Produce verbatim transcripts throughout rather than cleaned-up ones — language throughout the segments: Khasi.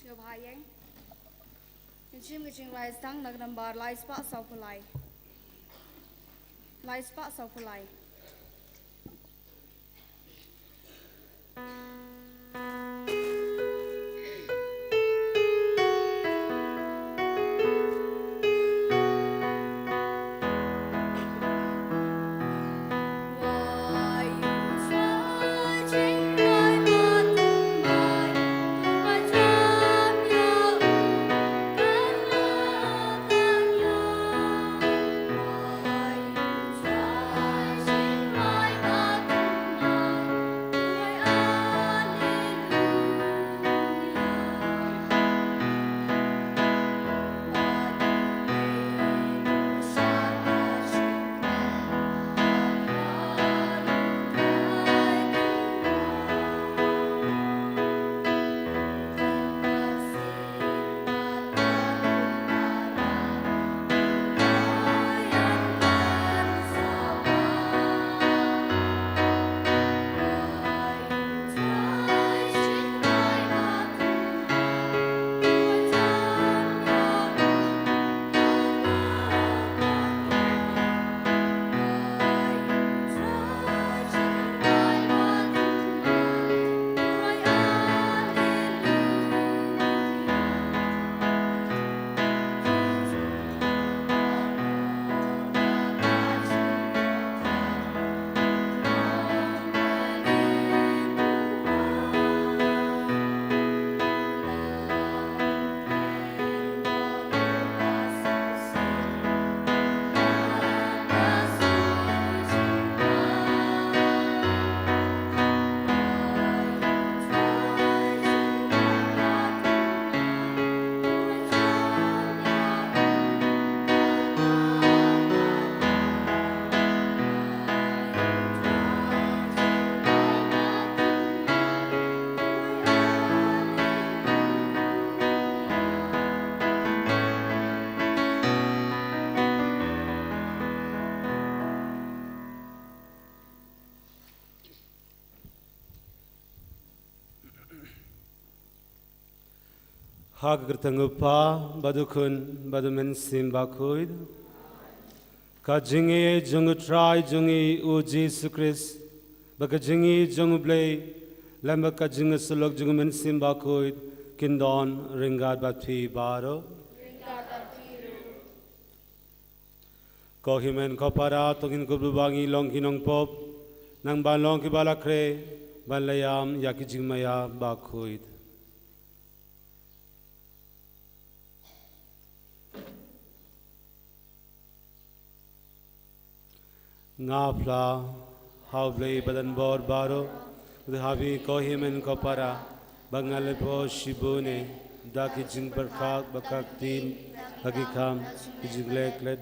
Jubha ïeng. Ngin shim ka jingrwai tang na ka nambar lai spah sawphew lai. Lai spah sawphew lai. Ha ka kyrteng u Kpa, bad u Khun, bad u Mynsiem Bakhuid. Ka jingïeit jong u Trai jong ngi u Jisu Khrist, bad ka jingïeit jong u Blei, lem bad ka jingïasyllok jong u Mynsiem Bakhuid, kin don ryngkat bad phi baroh. Ko hynmen ko para, to ngin kyrkhu ba ngin long ki nongpop, nang ban long kiba la khreh, ban la ïam ïa ki jingmaïa bakhuid. Nga phla ha u Blei ba donbor baroh, bad ha phi ko hynmen ko para, ba nga la pop shibun eh, da ki jingpyrkhat bad ka ktien, da ki kam, ki jingleh klet,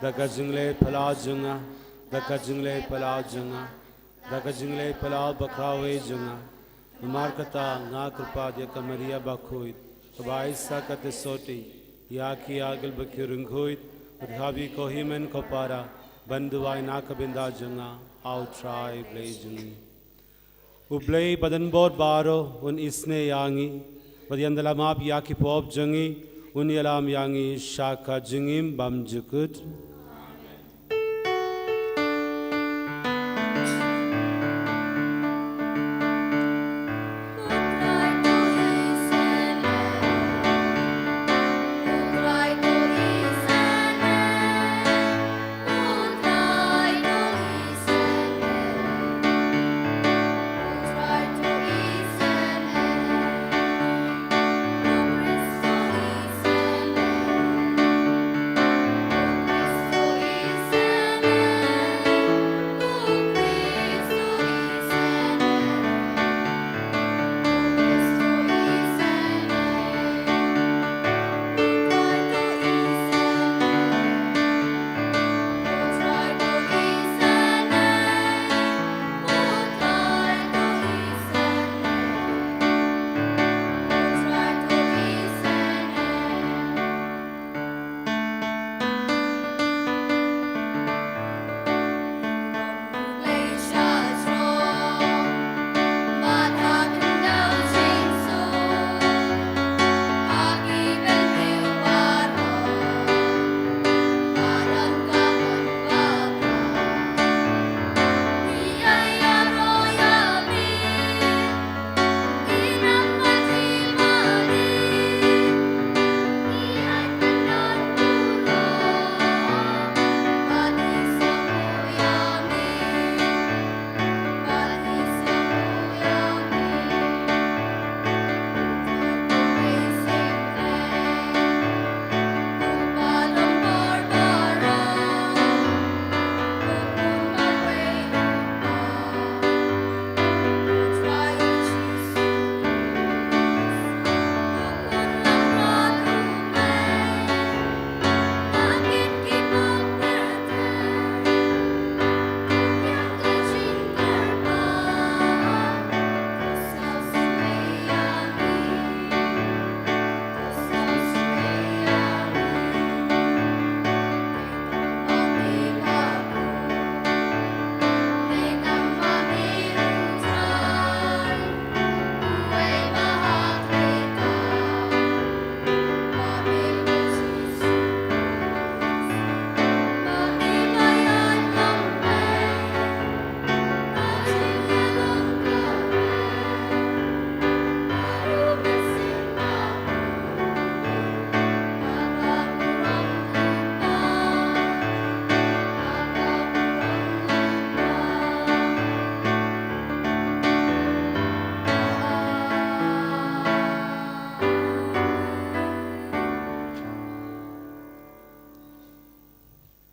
da ka jingleh palat jong nga, da ka jingleh palat jong nga, da ka jingleh palat bakhraw eh jong nga. Namar kata nga kyrpad ïa ka Maria bakhuid, kaba ai sa ka theisotti ïa ki ïakhun bad ki riewkhuid, bad ha phi ko hynmen ko para, ban duwai na ka bynta jong nga ha u Trai Blei jong ngi. U Blei ba donbor baroh un isynei ïa ngi, bad un ïalam ïa ki pop jong ngi, un ïalam ïa ngi sha ka jingim bymjukut.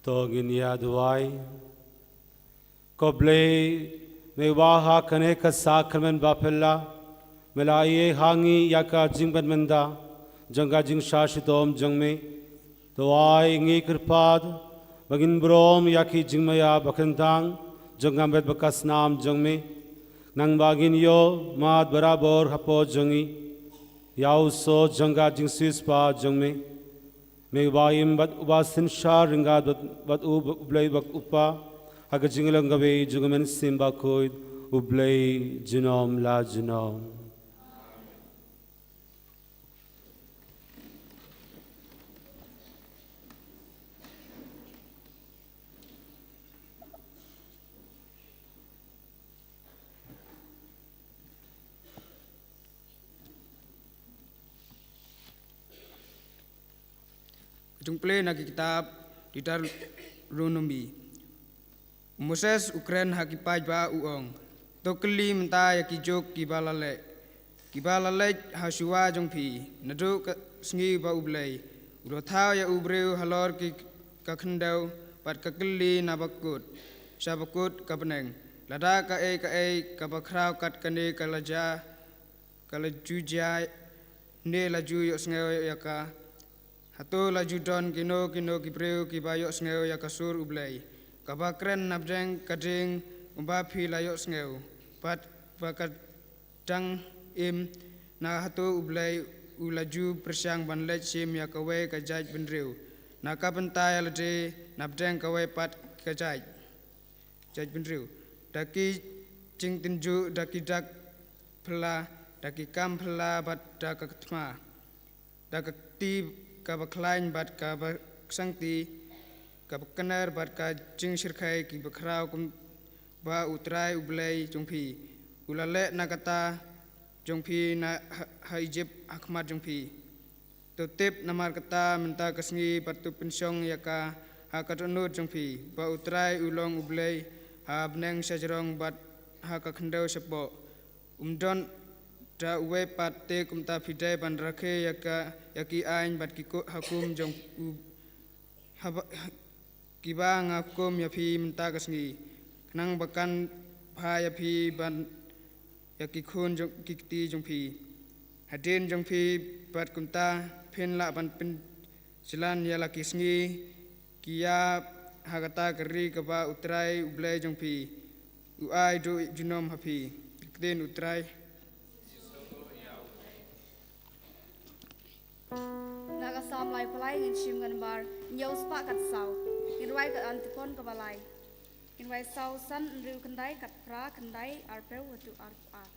To ngin ïa duwai. Ko Blei, me ba ha kane ka sakramen bapla me la ïehang ïa ka jingpynmynda jong ka jingshah shitom jong me. To ai ngi kyrpad ba ngin burom ïa ki jingmaïa ba kyntang jong ka met bad ka snam jong me. Nang ba ngin ïoh mad barabor hapoh jong ngi ïa u soh jong ka jingsiewspah jong me. Me uba im bad uba synshar ryngkat bad, bad u, U Blei bad U Kpa ha ka jinglong kawei jong U Mynsiem Bakhuid, U Blei junom la junom. Ka jingpule na ki kitab Deuteronomi. U Moses u kren ha ki paidbah u ong, to kylli mynta ïa ki juk kiba la leh, kiba la leit ha shuwa jong phi, naduh ka sngi ba U Blei u la thaw ïa u briew halor ki ka khyndew bad ka kylli na bakut sha bakut ka bneng. Lada kaei kaei kaba khraw kat kane ka la jia, ka la ju jia ne la ju ïohsngew ïa ka, hato la ju don kino kino ki briew kiba ïohsngew ïa ka sur U Blei kaba kren napdeng ka ding kumba phi la ïohsngew? Bad ba ka dang im, na hato U Blei u la ju pyrshang ban leit shim ïa kawei ka jaitbynriew na ka bynta ïa lade napdeng kawei pat ka jait, jaitbynriew, da ki jingtynjuh, da ki dak phylla, da ki kam phylla bad da ka thma, da ka kti kaba khlaiñ bad kaba ksangti, kaba kner bad ka jingshyrkhei kiba khraw kumba U Trai U Blei jong phi u la leh na ka kata jong phi na ha, ha Ijipt ha khmat jong phi. To tip namar kata mynta ka sngi bad to pynshong ïa ka ha ka dohnud jong phi ba U Trai u long U Blei ha bneng shajrong bad ha ka khyndew shapoh. Um don da uwei pat, te kumta phi dei ban rakhe ïa ka, ïa ki aiñ bad ki ku-, hukum jong u, haba, kiba nga hukum ïa phi mynta ka sngi, khnang ba kan bha ïa phi bad ïa ki khun jong, ki kti jong phi. Hadien jong phi bad kumta phin lah ban pynjlan ïa la ki sngi ki ïap ha kata ka ri kaba U Trai U Blei jong phi u ai duh junom ha phi. Ktien U Trai. Na ka Salm laiphew lai, ngin shim ka nambar hynñiew spah khatsaw. Ngin rwai ka antiphon kaba lai. Ngin rwai saw san hynriew khyndai, khatphra khyndai, arphew haduh arphew ar.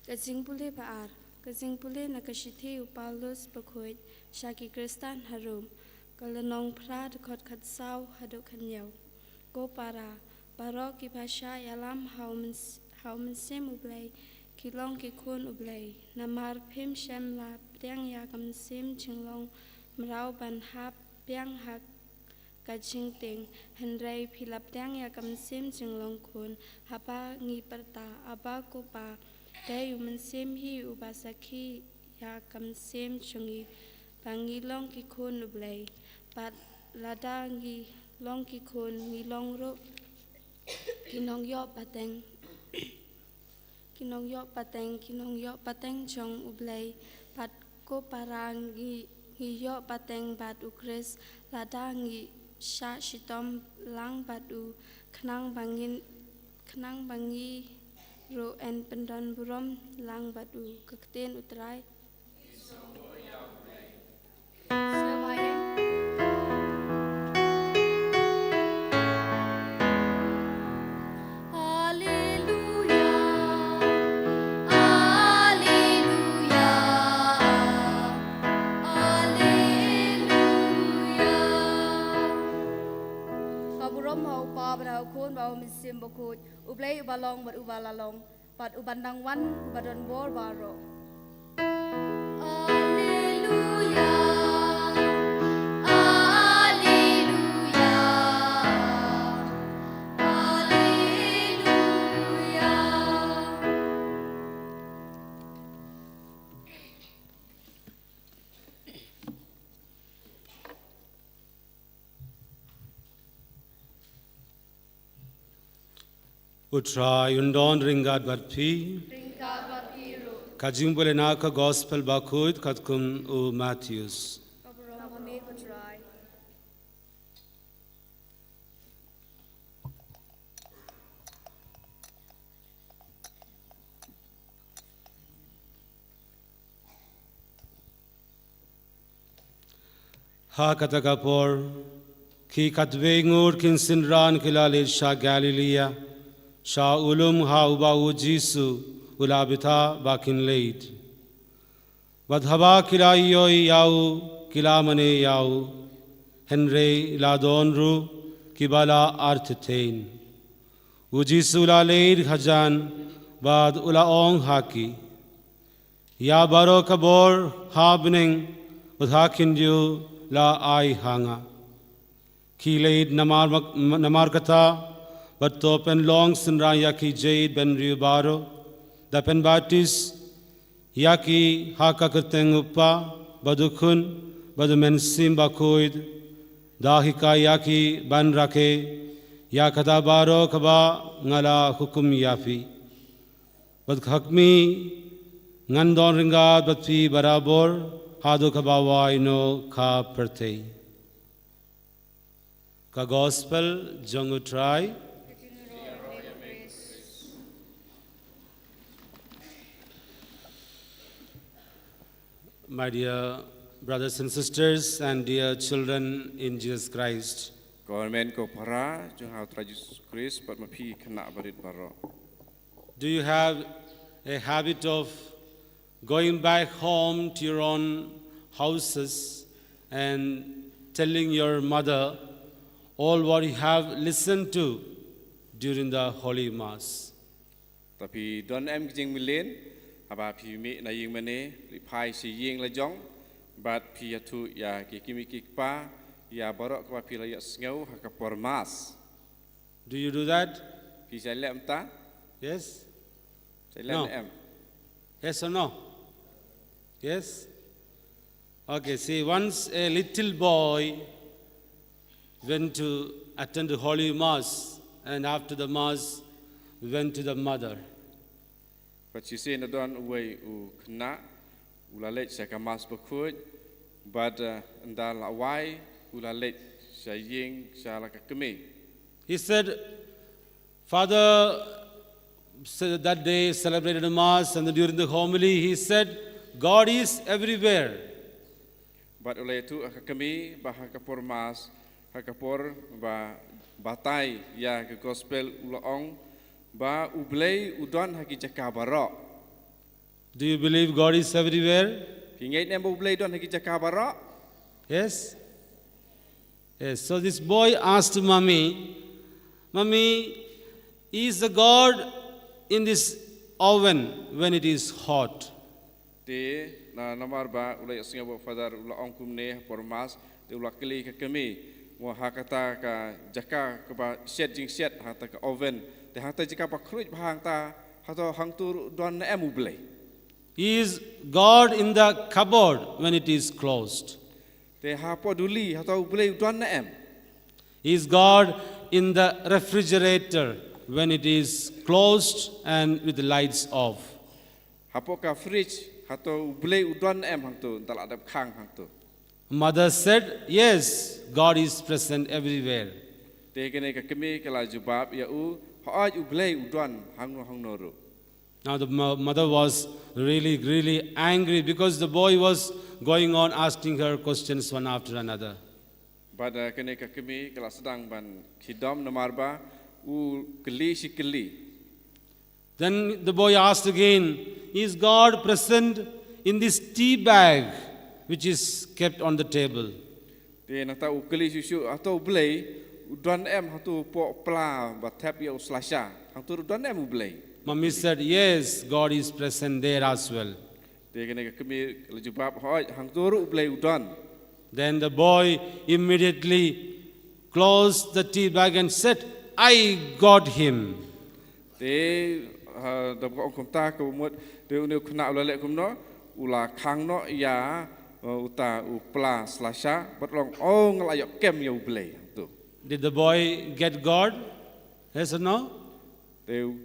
Ka jingpule ba ar, ka jingpule na ka shithi u Paulus bakhuid sha ki Khristan ha Rom, ka lynnong phra dkhot khatsaw haduh khathynñiew. Ko para, baroh kiba shah ïalam ha u myns-, ha u mynsiem U Blei, ki long ki khun U Blei. Namar phim shym la pdiang ïa ka mynsiem jinglong mraw ban hap biang ha ka jingtieng, hynrei phi la pdiang ïa ka mynsiem jinglong khun, haba ngi pyrta, Abba, ko Pa. Dei u Mynsiem hi uba sakhi ïa ka mynsiem jong ngi ba ngi long ki khun U Blei. Bad lada ngi long ki khun, ngi long ruh ki nongïoh pateng. Ki nongïoh pateng, ki nongïoh pateng jong U Blei. Bad ko para, ngi, ngi ïoh pateng bad U Khrist lada ngi shah shitom lang bad u, khnang ba ngin, khnang ba ngi ruh yn pyndon burom lang bad u. Ka ktien U Trai. Alleluia, alleluia, alleluia. Ka burom ha U Kpa bad ha U Khun bad ha U Mynsiem Bakhuid, U Blei uba long bad uba la long, bad uban dang wan, uba don bor baroh. Alleluia, alleluia, alleluia. U Trai un don ryngkat bad phi. Ryngkat bad phi ruh. Ka jingpule na ka Gospel Bakhuid katkum u Mathaios. Ka burom ha me ko Trai. Ha kata ka por, ki khatwei ngut ki synran ki la leit sha Galilaia, sha u lum ha uba u Jisu u la bitha ba kin leit. Bad haba ki la ïohi ïa u, ki la mane ïa u, hynrei la don ruh kiba la artatien. U Jisu u la leit hajan, bad u la ong ha ki, Ïa baroh ka bor ha bneng bad ha khyndiat la ai ha nga. Khie leit namar mak-, namar kata, bad to pynlong synran ïa ki jaitbynriew baroh, da pynbaptis ïa ki ha ka kyrteng U Kpa, bad U Khun, bad U Mynsiem Bakhuid, da hikai ïa ki ban rakhe ïa kata baroh kaba nga la hukum ïa phi. Bad ha kmie, ngan don ryngkat bad phi barabor, haduh kaba wai noh ka pyrthei. Ka Gospel jong U Trai. My dear brothers and sisters and dear children in Jesus Christ. Ko hynmen ko para jong ha U Trai Jisu Khrist, bad ma phi khynnah barit baroh. Do you have a habit of going back home to your own houses and telling your mother all what you have listened to during the Holy Mass? Ta phi don em ki jingmlien, haba phi mih na ïing mane, phi phai sha ïing la jong, bad phi ïathuh ïa ki kmie ki kpa ïa baroh kaba phi la ïohsngew ha ka por Mass. Do you do that? Phi sa leh mynta? Yes? Sa leh em? Yes or no? Yes? Okay, see, once a little boy went to attend the Holy Mass, and after the Mass, went to the mother. Bad shisien da don uwei u khynnah, u la leit sha ka Mass Bakhuid, bad, eh, ynda la wai, u la leit sha ïing, sha la ka kmie. He said, Father said that day celebrated the Mass, and during the homily, he said, "God is everywhere." Bad u la ïathuh ha ka kmie, ba ha ka por Mass, ha ka por ba batai ïa ka Gospel u la ong, ba U Blei u don ha ki jaka baroh. Do you believe God is everywhere? Phi ngeit ne em ba U Blei u don ha ki jaka baroh? Yes? Yes. So this boy asked Mummy, "Mummy, is the God in this oven when it is hot?" Te na, namar ba u la ïohsngew ba u Father u la ong kumne ha por Mass, te u la kylli ka kmie, mo ha kata ka jaka kaba shet jingshet, ha kata ka oven, te ha kata jaka ba khluit bha hangta, hato hangto ruh don ne em U Blei? Is God in the cupboard when it is closed? Te hapoh duli, hato U Blei u don ne em? Is God in the refrigerator when it is closed and with the lights off? Hapoh ka fridge, hato U Blei u don ne em hangto, ynda la dep khang hangto? Mother said, "Yes, God is present everywhere." Te kane ka kmie ka la jubab ïa u, "Hooid, U Blei u don hangno hangno ruh." Now the mo- mother was really, really angry because the boy was going on asking her questions one after another. Bad, eh, kane ka kmie ka la sdang ban khyrdom namar ba u kylli shi kylli. Then the boy asked again, "Is God present in this tea bag which is kept on the table?" Te nangta u kylli shuh shuh, "Hato U Blei u don em hato hapoh pla ba thep ïa u slasha? Hangto ruh don em U Blei?" Mummy said, "Yes, God is present there as well." Te kane ka kmie ka la jubab, "Hooid, hangto ruh U Blei u don." Then the boy immediately closed the tea bag and said, "I got him." Te, ha, da ka ong kumta ka mut, te une u khynnah u la leh kumno, u la khang noh ïa, uh, uta u pla slasha, bad u la ong, "Oh, nga la ïoh kem ïa U Blei." Tu. Did the boy get God? Yes or no? Te u,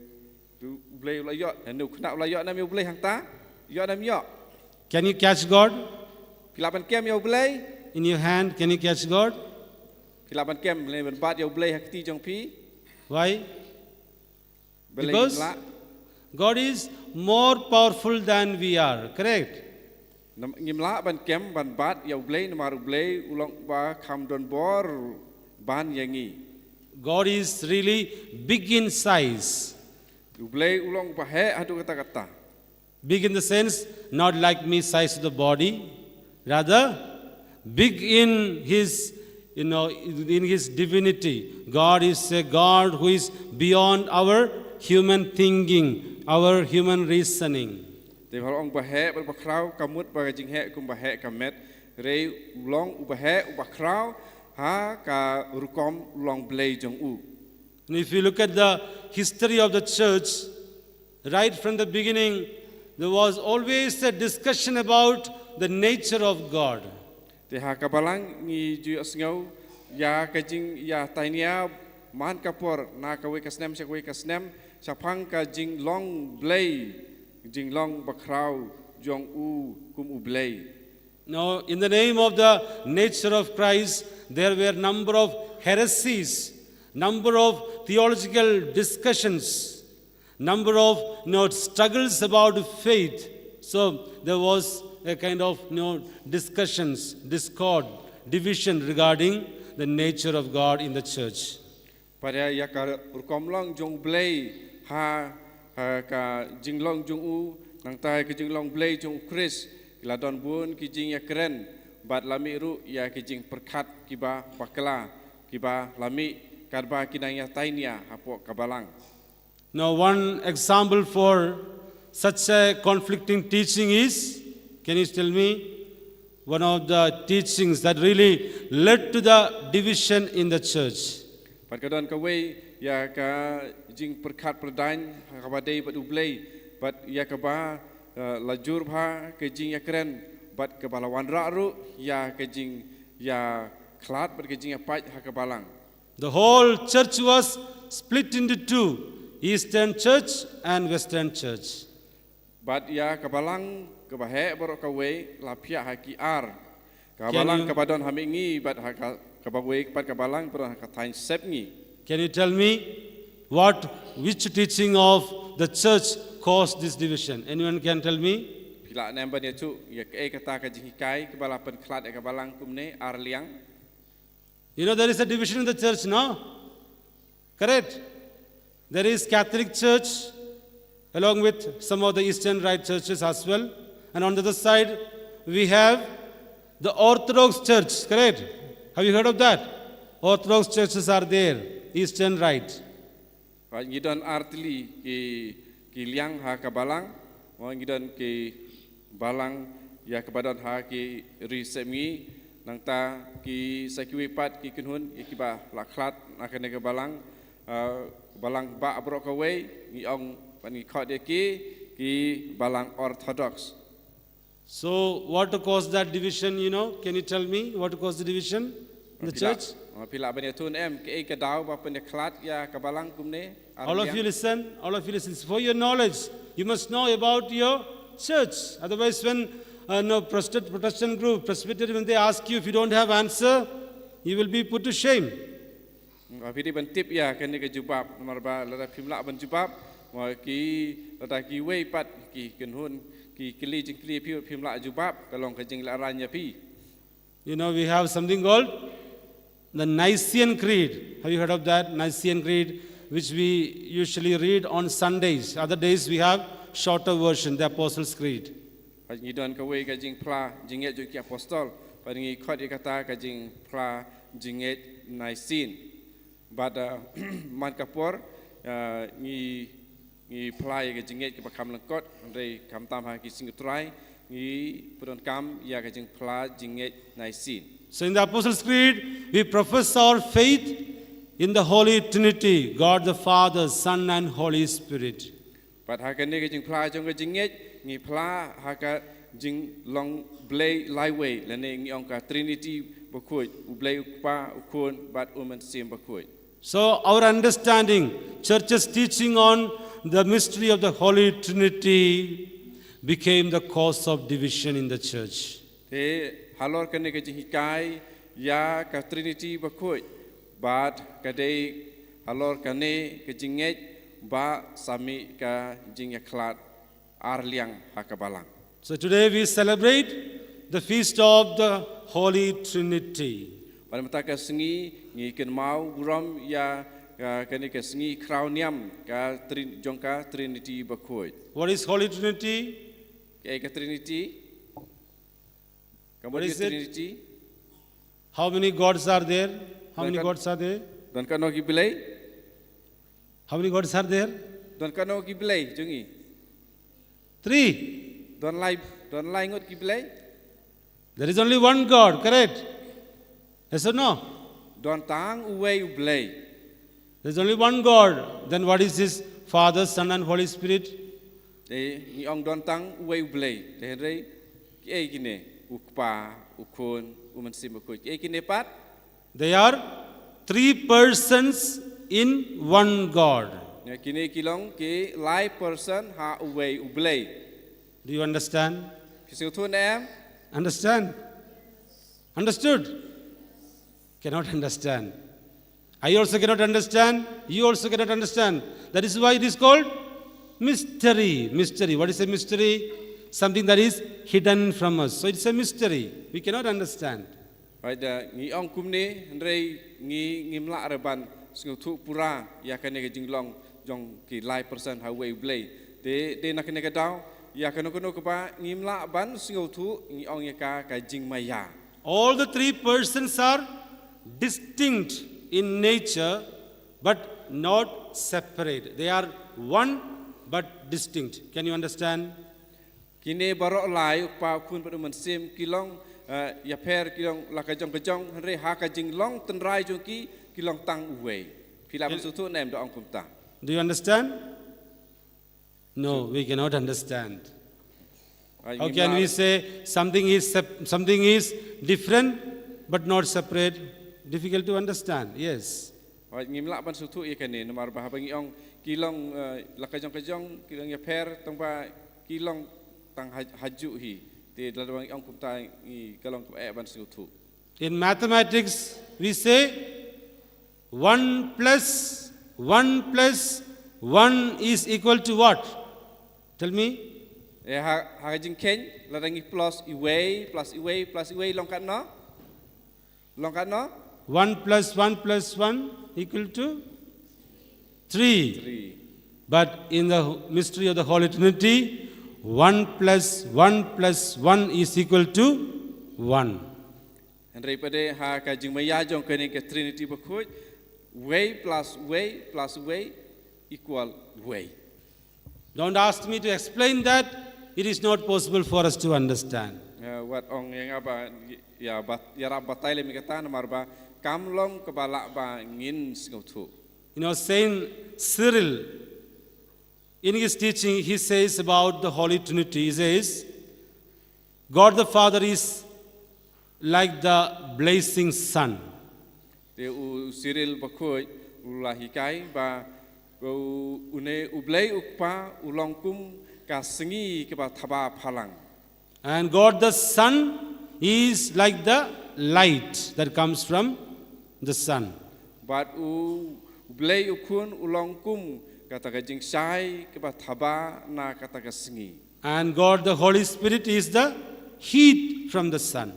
te U Blei u la ïoh, ne u khynnah u la ïoh ne em ïa U Blei hangta? Ïoh ne em ïoh? Can you catch God? Phi lah ban kem ïa U Blei? In your hand, can you catch God? Phi lah ban kem, lane ban bat ïa U Blei ha kti jong phi? Why? Balei ngim lah? Because God is more powerful than we are, correct? Nam-, ngim lah ban kem, ban bat ïa U Blei, namar U Blei u long uba kham don bor ban ïa ngi. God is really big in size. U Blei u long uba heh haduh katta katta. Big in the sense, not like me, size of the body, rather, big in his, you know, in his divinity. God is a God who is beyond our human thinking, our human reasoning. Te ba la ong ba heh, ba, ba khraw, ka mut ba ka jingheh kum ba heh ka met, hynrei u long uba heh, uba khraw, ha ka rukom long Blei jong u. And if you look at the history of the church, right from the beginning, there was always a discussion about the nature of God. Te ha ka balang ngi ju ïohsngew ïa ka jingïatainia man ka por na kawei ka snem sha kawei ka snem shaphang ka jinglong Blei, jinglong bakhraw jong u kum u Blei. Now, in the name of the nature of Christ, there were number of heresies, number of theological discussions, number of, you know, struggles about faith. So there was a kind of, you know, discussions, discord, division regarding the nature of God in the church. Bad ïa, ïa ka rukom long jong u Blei ha, ha ka jinglong jong u, nangta ka jinglong Blei jong u Khrist, ki la don bun ki jingïakren, bad la mih ruh ïa ki jingpyrkhat kiba bakla, kiba la mih katba ki nang ïatainia hapoh ka balang. Now, one example for such a conflicting teaching is, can you tell me, one of the teachings that really led to the division in the church? Bad ka don kawei ïa ka jingpyrkhat pyrdaiñ ha kaba dei bad u Blei, bad ïa kaba, eh, la jur bha ka jingïakren, bad kaba la wanrah ruh ïa ka jingïakhlad bad ka jingïapait ha ka balang. The whole church was split into two, Eastern church and Western church. Bad ïa ka balang kaba heh baroh kawei la phiah ha ki ar. Ka balang kaba don ha mihngi bad ha ka, kaba wei, bad ka balang kaba don ha ka thaiñ sepngi. Can you tell me what, which teaching of the church caused this division? Anyone can tell me? Phi lah ne em ban ïathuh ïa kaei kata ka jinghikai kaba la pynkhlad ïa ka balang kumne ar liang? You know, there is a division in the church, no? Correct? There is Catholic Church, along with some of the Eastern Rite churches as well. And on the other side, we have the Orthodox Church, correct? Have you heard of that? Orthodox churches are there, Eastern Rite. Right, ngi don artylli ki, ki liang ha ka balang, mo ngi don ki balang ïa kaba don ha ki ri sepngi, nangta ki sa kiwei pat ki kynhun ïa kiba la khlad na kane ka balang, uh, balang ba baroh kawei, ngi ong ban ngi khot ïa ki, ki balang Orthodox. So, what caused that division, you know? Can you tell me what caused the division in the church? Phi lah ban ïathuh em, kaei ka daw ba pynïakhlad ïa ka balang kumne? All of you listen, all of you listen. For your knowledge, you must know about your church. Otherwise, when uh, no Protestant, Protestant group, Presbyterian, when they ask you, if you don't have answer, you will be put to shame. Ba phi dei ban tip ïa kane ka jubab, namar ba lada phim lah ban jubab, ma ki, lada kiwei pat ki kynhun ki kylli jingkylli phi, phim lah jubab, ka long ka jinglehrain ïa phi. You know, we have something called the Nicene Creed. Have you heard of that? Nicene Creed, which we usually read on Sundays. Other days we have shorter version, the Apostles' Creed. Ngi don kawei ka jingphla jingngeit jong ki apostol, bad ngi khot ïa kata ka jingphla jingngeit Nicene. Bad, uh, man ka por, uh, ngi, ngi phla ïa ka jingngeit kaba kham lyngkot, hynrei khamtam ha ki sngi U Trai, ngi pyndonkam ïa ka jingphla jingngeit Nicene. So in the Apostles' Creed, we profess our faith in the Holy Trinity, God the Father, Son, and Holy Spirit. Bad ha kane ka jingphla jong ka jingngeit, ngi phla ha ka jinglong Blei laiwei, lane ngi ong ka Trinity bakhuid, U Blei U Kpa, U Khun, bad U Mynsiem Bakhuid. So our understanding, church's teaching on the mystery of the Holy Trinity became the cause of division in the church. Te halor kane ka jinghikai ïa ka Trinity bakhuid, bad ka dei halor kane ka jingngeit ba sa mih ka jingïakhlad ar liang ha ka balang. So today we celebrate the feast of the Holy Trinity. Bad mynta ka sngi ngi kynmaw burom ïa ka, kane ka sngi khraw niam ka Trin-, jong ka Trinity bakhuid. What is Holy Trinity? Kaei ka Trinity? Ka mut ka Trinity? How many gods are there? How many gods are there? Don katno ki blei? How many gods are there? Don katno ki blei jong ngi? Three. Don lai, don lai ngut ki blei? There is only one God, correct? Yes or no? Don tang uwei U Blei. There's only one God. Then what is this Father, Son, and Holy Spirit? Te ngi ong don tang uwei U Blei. Te hynrei kiei kine? U Kpa, U Khun, U Mynsiem Bakhuid. Kiei kine pat? They are three persons in one God. Ïa kine ki long ki lai person ha uwei U Blei. Do you understand? Phi sngewthuh ne em? Understand? Understood? Cannot understand. I also cannot understand. You also cannot understand. That is why it is called mystery. Mystery. What is a mystery? Something that is hidden from us. So it's a mystery. We cannot understand. Right, uh, ngi ong kumne, hynrei ngi, ngim lah re ban sngewthuh pura ïa kane ka jinglong jong ki lai person ha uwei U Blei. Te, te na kane ka daw, ïa kano kano kaba ngim lah ban sngewthuh, ngi ong ïa ka ka jingmaïa. All the three persons are distinct in nature, but not separate. They are one but distinct. Can you understand? Kine baroh lai, U Kpa, U Khun bad U Mynsiem, ki long, eh, ïapher, ki long la ka jong ka jong, hynrei ha ka jinglong tynrai jong ki, ki long tang uwei. Phi lah ban sngewthuh ne em da ong kumta? Do you understand? No, we cannot understand. How can we say something is sep-, something is different but not separate? Difficult to understand, yes. Hooid, ngim lah ban sngewthuh ïa kane, namar ba haba ngi ong ki long, eh, la ka jong ka jong, ki long ïapher, tang ba ki long tang ha-, hajuh hi. Te lada ngi ong kumta ngi ka long kaba eh ban sngewthuh. In mathematics, we say one plus one plus one is equal to what? Tell me. Eh, ha, ha ka jingkheiñ, lada ngi plus iwei, plus iwei, plus iwei, long katno? Long katno? One plus one plus one equal to three. Three. But in the mystery of the Holy Trinity, one plus one plus one is equal to one. Hynrei pat de ha ka jingmaïa jong kane ka Trinity bakhuid, wei plus wei plus wei equal wei. Don't ask me to explain that. It is not possible for us to understand. Eh, wat ong ïa nga ba, ïa bat, ïarap batai lem ïa kata namar ba kam long kaba lah ba ngin sngewthuh. You know, Saint Cyril, in his teaching, he says about the Holy Trinity, he says, God the Father is like the blazing sun. Te u Cyril bakhuid u la hikai ba u, une U Blei U Kpa u long kum ka sngi kaba thaba phalang. And God the Son is like the light that comes from the sun. Bad u, U Blei U Khun u long kum kata ka jingshai kaba thaba na kata ka sngi. And God the Holy Spirit is the heat from the sun.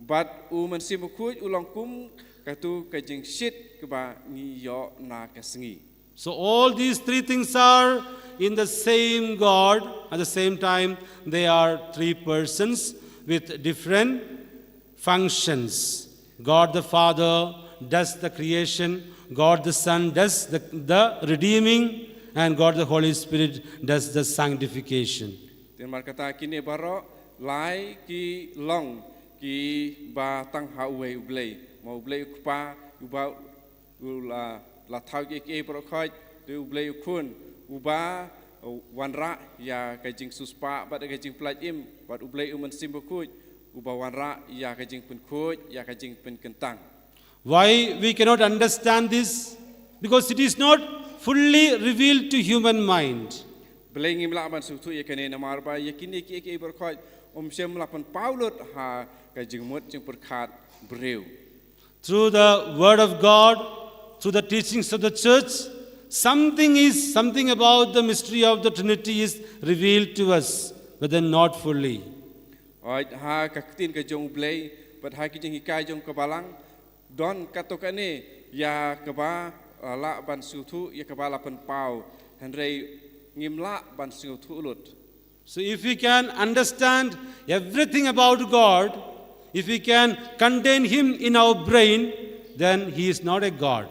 Bad u Mynsiem Bakhuid u long kum katu ka jingshit kaba ngi ïoh na ka sngi. So all these three things are in the same God. At the same time, they are three persons with different functions. God the Father does the creation, God the Son does the, the redeeming, and God the Holy Spirit does the sanctification. Te namar kata kine baroh lai ki long kiba tang ha uwei U Blei. Ma U Blei U Kpa, uba u la, la thaw kiei kiei baroh khoit, te U Blei U Khun, uba, uh, wanrah ïa ka jingsiewspah bad ka jingpyllait im, bad U Blei U Mynsiem Bakhuid, uba wanrah ïa ka jingpynkhuid, ïa ka jingpynkyntang. Why we cannot understand this? Because it is not fully revealed to human mind. Balei ngim lah ban sngewthuh ïa kane? Namar ba ïa kine kiei kiei baroh khoit ym shym la pynpaw lut ha ka jingmut jingpyrkhat briew. Through the word of God, through the teachings of the church, something is, something about the mystery of the Trinity is revealed to us, but then not fully. Hooid, ha ka ktien ka jong U Blei bad ha ki jinghikai jong ka Balang, don katto katne ïa kaba, uh, lah ban sngewthuh, ïa kaba la pynpaw, hynrei ngim lah ban sngewthuh lut. So if we can understand everything about God, if we can contain Him in our brain, then He is not a God.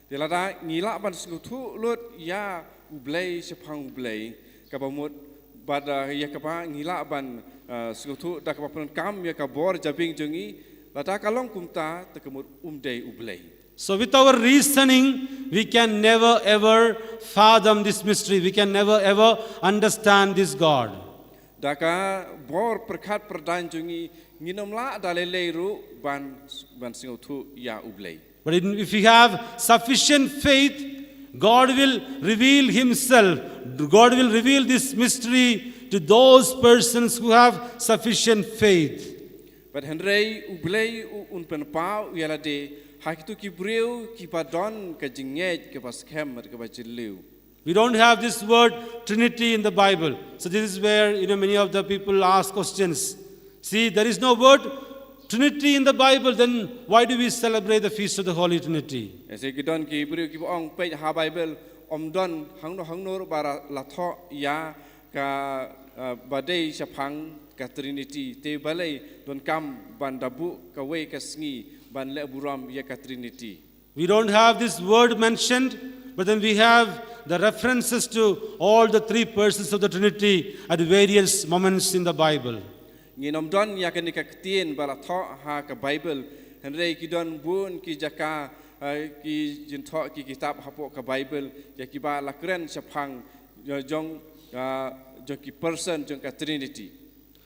Te lada ngi lah ban sngewthuh lut ïa U Blei shaphang U Blei, kaba mut bad, uh, ïa kaba ngi lah ban, uh, sngewthuh da kaba pyndonkam ïa ka bor jabieng jong ngi, lada ka long kumta, te ka mut um dei U Blei. So with our reasoning, we can never ever fathom this mystery. We can never ever understand this God. Da ka bor pyrkhat pyrdaiñ jong ngi, ngin ym lah da lei lei ruh ban, ban sngewthuh ïa U Blei. But in, if we have sufficient faith, God will reveal Himself. God will reveal this mystery to those persons who have sufficient faith. Bad hynrei U Blei u, un pynpaw ïa lade ha kito ki briew kiba don ka jingngeit kaba skhem bad kaba jylliew. We don't have this word Trinity in the Bible. So this is where, you know, many of the people ask questions. See, there is no word Trinity in the Bible, then why do we celebrate the Feast of the Holy Trinity? Ïa se ki don ki briew kiba ong, peit ha Bible ym don hangno hangno ruh ba la thoh ïa ka, uh, ba dei shaphang ka Trinity. Te balei donkam ban da buh kawei ka sngi ban leh burom ïa ka Trinity? We don't have this word mentioned, but then we have the references to all the three persons of the Trinity at various moments in the Bible. Ngin ym don ïa kane ka ktien ba la thoh ha ka Bible, hynrei ki don bun ki jaka, eh, ki jingthoh ki kitab hapoh ka Bible ïa kiba la kren shaphang, eh, jong, eh, jong ki person jong ka Trinity.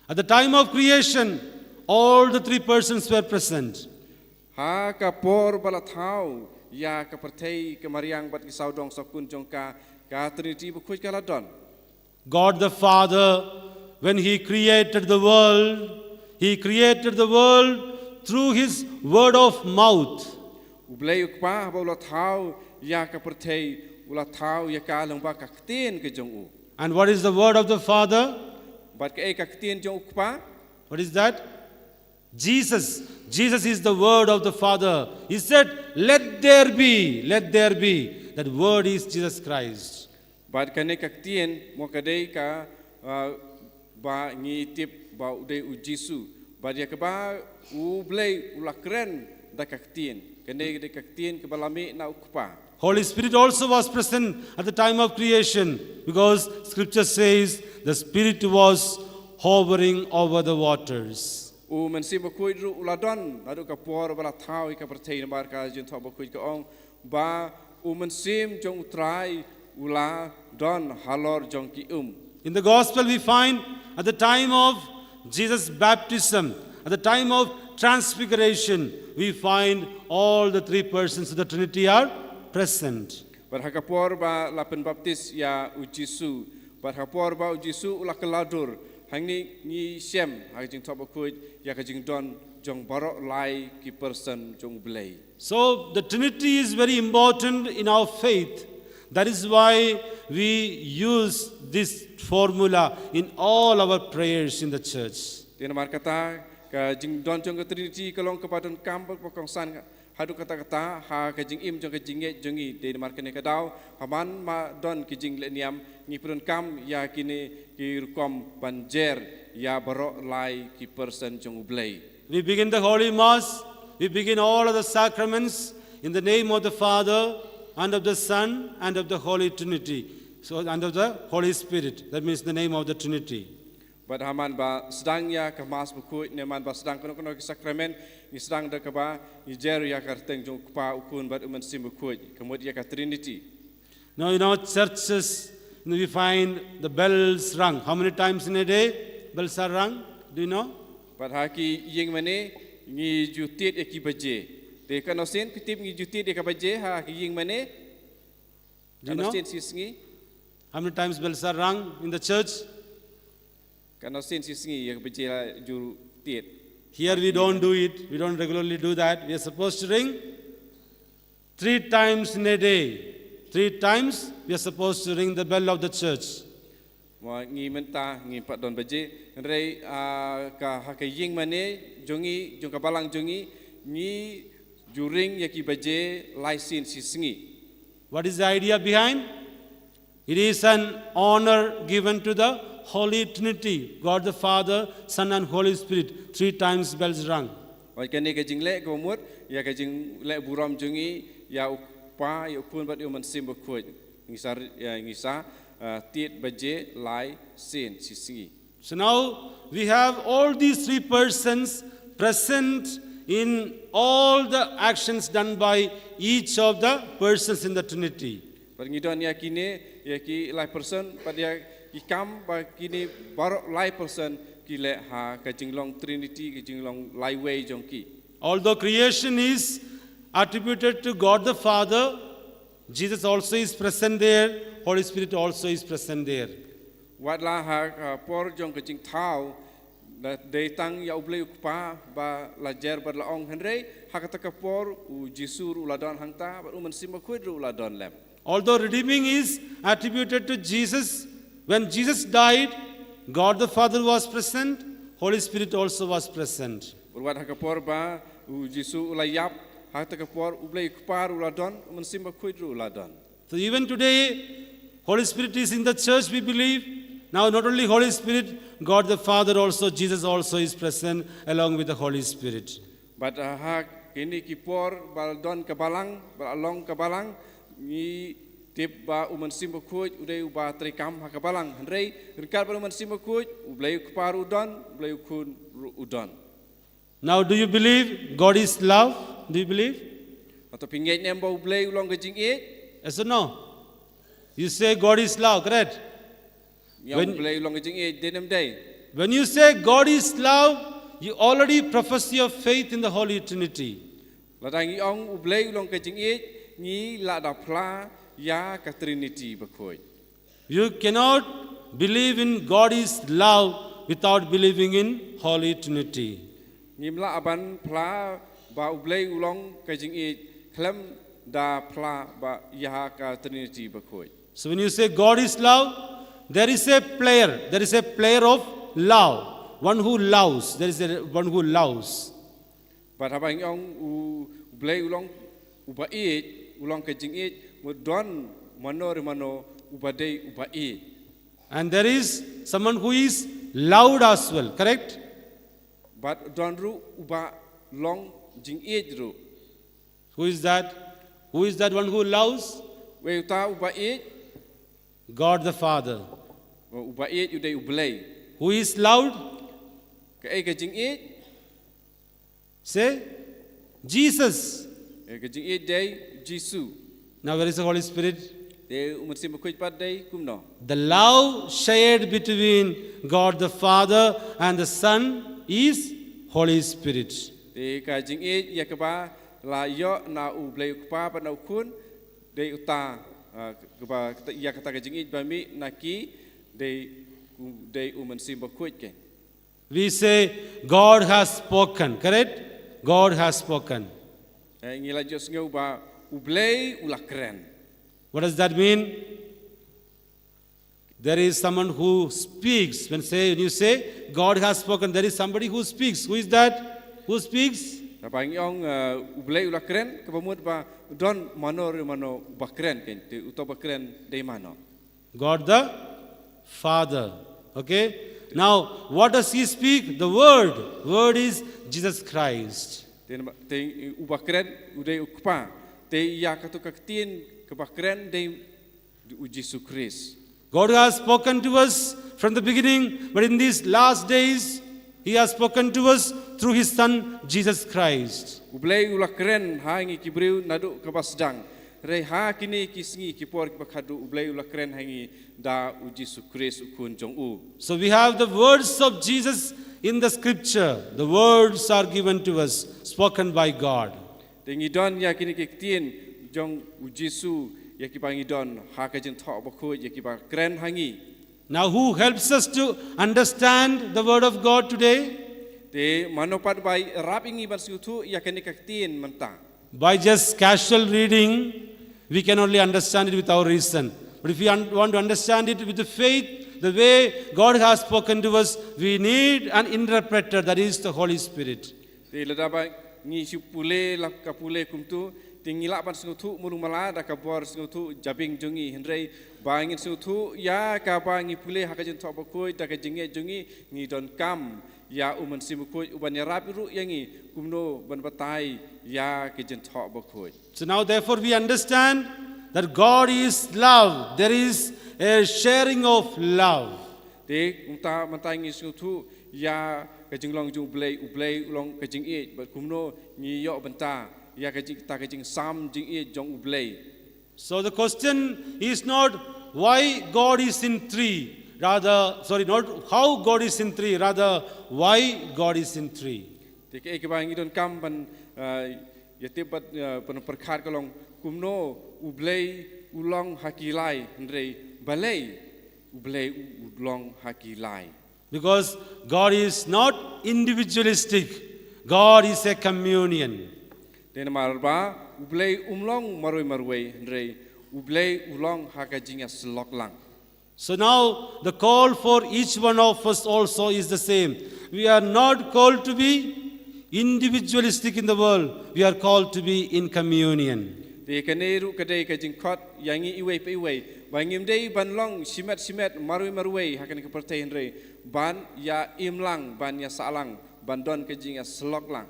At the time of creation, all the three persons were present. Ha ka por ba la thaw ïa ka pyrthei, ka mariang bad ki sawdong sawkun jong ka, ka Trinity bakhuid ka la don. God the Father, when He created the world, He created the world through His word of mouth. U Blei U Kpa haba u la thaw ïa ka pyrthei, u la thaw ïa ka lyngba ka ktien ka jong u. And what is the word of the Father? Bad kaei ka ktien jong U Kpa? What is that? Jesus. Jesus is the word of the Father. He said, "Let there be, let there be." That word is Jesus Christ. Bad kane ka ktien mo ka dei ka, ah, ba ngi tip ba u dei u Jisu. Bad ïa kaba u Blei u la kren da ka ktien. Kane ka dei ka ktien kaba la mih na u Kpa. Holy Spirit also was present at the time of creation, because scripture says the Spirit was hovering over the waters. U Mynsiem Bakhuid ruh u la don naduh ka por ba la thaw ïa ka pyrthei, namar ka Jingthoh Bakhuid ka ong ba u Mynsiem jong u Trai u la don halor jong ki um. In the gospel, we find at the time of Jesus' baptism, at the time of transfiguration, we find all the three persons of the Trinity are present. Bad ha ka por ba la pynbaptis ïa u Jisu, bad ha ka por ba u Jisu u la kylla dur, hangne ngi shem ha ka Jingthoh Bakhuid ïa ka jingdon jong baroh lai ki person jong u Blei. So the Trinity is very important in our faith. That is why we use this formula in all our prayers in the church. Te namar kata ka jingdon jong ka Trinity ka long kaba donkam bad ba kongsan haduh katta katta ha ka jingim jong ka jingngeit jong ngi. Te namar kane ka daw, ha man ba don ki jinglehniam, ngi pyndonkam ïa kine ki rukom ban jer ïa baroh lai ki person jong u Blei. We begin the Holy Mass, we begin all of the sacraments in the name of the Father, and of the Son, and of the Holy Trinity. So, and of the Holy Spirit. That means the name of the Trinity. Bad ha man ba sdang ïa ka Mass Bakhuid, ne man ba sdang kano kano ki sakramen, ngi sdang da kaba ngi jer ïa ka kyrteng jong u Kpa, u Khun bad u Mynsiem Bakhuid, ka mut ïa ka Trinity. Now, in our churches, you know, we find the bells rung. How many times in a day bells are rung? Do you know? Bad ha ki ïing mane ngi ju tied ïa ki baje. Te katno sien phi tip ngi ju tied ïa ka baje ha ki ïing mane? Do you know? Katno sien shi sngi? How many times bells are rung in the church? Katno sien shi sngi ïa ka baje la ju tied? Here we don't do it. We don't regularly do that. We are supposed to ring three times in a day. Three times we are supposed to ring the bell of the church. Mo ngi mynta ngim pat don baje, hynrei, ah, ka ha ka ïing mane jong ngi, jong ka balang jong ngi, ngi ju ring ïa ki baje lai sien shi sngi. What is the idea behind? It is an honor given to the Holy Trinity, God the Father, Son and Holy Spirit. Three times bells rung. Wat kane ka jingleh ka mut ïa ka jingleh burom jong ngi ïa u Kpa, ïa u Khun bad ïa u Mynsiem Bakhuid. Ngi sa, ïa, ngi sa, ah, tied baje lai sien shi sngi. So now we have all these three persons present in all the actions done by each of the persons in the Trinity. Bad ngi don ïa kine, ïa ki lai person, bad ïa ki kam ba kine baroh lai person ki leh ha ka jinglong Trinity, ka jinglong laiwei jong ki. Although creation is attributed to God the Father, Jesus also is present there, Holy Spirit also is present there. Wat la ha ka por jong ka jingthaw, la dei tang ïa u Blei u Kpa ba la jer bad la ong, hynrei ha kata ka por u Jisu ruh u la don hangta, bad u Mynsiem Bakhuid ruh u la don lem. Although redeeming is attributed to Jesus, when Jesus died, God the Father was present, Holy Spirit also was present. Bad wat ha ka por ba u Jisu u la ïap, ha kata ka por u Blei u Kpa ruh u la don, u Mynsiem Bakhuid ruh u la don. So even today, Holy Spirit is in the church, we believe. Now, not only Holy Spirit, God the Father also, Jesus also is present along with the Holy Spirit. Bad, uh, ha kine ki por ba la don ka balang, ba la long ka balang, ngi tip ba u Mynsiem Bakhuid u dei uba treikam ha ka balang. Hynrei ryngkat bad u Mynsiem Bakhuid, u Blei u Kpa ruh u don, u Blei u Khun ruh u don. Now, do you believe God is love? Do you believe? Hato phi ngeit ne em ba u Blei u long ka jingïeit? Yes or no? You say God is love, correct? Ïa u Blei u long ka jingïeit, dei ne em dei? When you say God is love, you already profess your faith in the Holy Trinity. Lada ngi ong u Blei u long ka jingïeit, ngi la da phla ïa ka Trinity bakhuid. You cannot believe in God is love without believing in Holy Trinity. Ngim lah ban phla ba u Blei u long ka jingïeit khlem da phla ba ïa ka Trinity bakhuid. So when you say God is love, there is a player, there is a player of love, one who loves, there is a one who loves. Bad haba ngi ong u Blei u long uba ïeit, u long ka jingïeit, mut don mano re mano uba dei uba ïeit. And there is someone who is loved as well, correct? Bad don ruh uba long jingïeit ruh. Who is that? Who is that one who loves? Wei uta uba ïeit? God the Father. Uba ïeit u dei u Blei. Who is loved? Kaei ka jingïeit? Say, Jesus. Eh, ka jingïeit dei Jisu. Now, where is the Holy Spirit? Te u Mynsiem Bakhuid pat dei kumno? The love shared between God the Father and the Son is Holy Spirit. Te ka jingïeit ïa kaba la ïoh na u Blei u Kpa bad na u Khun dei uta, ah, kaba ïa kata ka jingïeit ba mih na ki dei, dei u Mynsiem Bakhuid kein. We say, God has spoken, correct? God has spoken. Eh, ngi la ïohsngew ba u Blei u la kren. What does that mean? There is someone who speaks. When say, when you say, God has spoken, there is somebody who speaks. Who is that? Who speaks? Haba ngi ong, eh, u Blei u la kren, kaba mut ba don mano re mano ba kren kein, te uta ba kren dei mano? God the Father. Okay? Now, what does he speak? The Word. Word is Jesus Christ. Te, te uba kren u dei u Kpa. Te ïa katu ka ktien kaba kren dei u Jisu Khrist. God has spoken to us from the beginning, but in these last days, he has spoken to us through his Son, Jesus Christ. U Blei u la kren ha ngi ki briew naduh kaba sdang. Hynrei ha kine ki sngi ki por kiba khadduh u Blei u la kren ha ngi da u Jisu Khrist u Khun jong u. So we have the words of Jesus in the scripture. The words are given to us, spoken by God. Te ngi don ïa kine ki ktien jong u Jisu ïa kiba ngi don ha ka Jingthoh Bakhuid ïa kiba kren ha ngi. Now, who helps us to understand the word of God today? Te mano pat ba ïarap ïa ngi ban sngewthuh ïa kane ka ktien mynta? By just casual reading, we can only understand it with our reason. But if we un- want to understand it with the faith, the way God has spoken to us, we need an interpreter, that is the Holy Spirit. Te lada ba ngi shu pule la ka pule kumtu, te ngi lah ban sngewthuh mulu mala da ka bor sngewthuh jabieng jong ngi, hynrei ba ngin sngewthuh ïa kaba ngi pule ha ka Jingthoh Bakhuid da ka jingngeit jong ngi, ngi donkam ïa u Mynsiem Bakhuid uban ïarap ruh ïa ngi kumno ban batai ïa ka Jingthoh Bakhuid. So now, therefore, we understand that God is love. There is a sharing of love. Te kumta mynta ngi sngewthuh ïa ka jinglong jong u Blei, u Blei u long ka jingïeit, bad kumno ngi ïoh bynta ïa ka jing, ta ka jingsam jingïeit jong u Blei. So the question is not why God is in three, rather, sorry, not how God is in three, rather, why God is in three. Te kaei kaba ngi donkam ban, eh, ïa tip bad, eh, ban pyrkhat ka long kumno u Blei u long ha ki lai, hynrei balei u Blei u, u long ha ki lai. Because God is not individualistic, God is a communion. Te namar ba u Blei um long marwei marwei, hynrei u Blei u long ha ka jingïasyllok lang. So now the call for each one of us also is the same. We are not called to be individualistic in the world. We are called to be in communion. Te kane ruh ka dei ka jingkhot ïa ngi iwei pa iwei ba ngim dei ban long shimet shimet, marwei marwei ha kane ka pyrthei, hynrei ban ïa im lang, ban ïa sah lang, ban don ka jingïasyllok lang.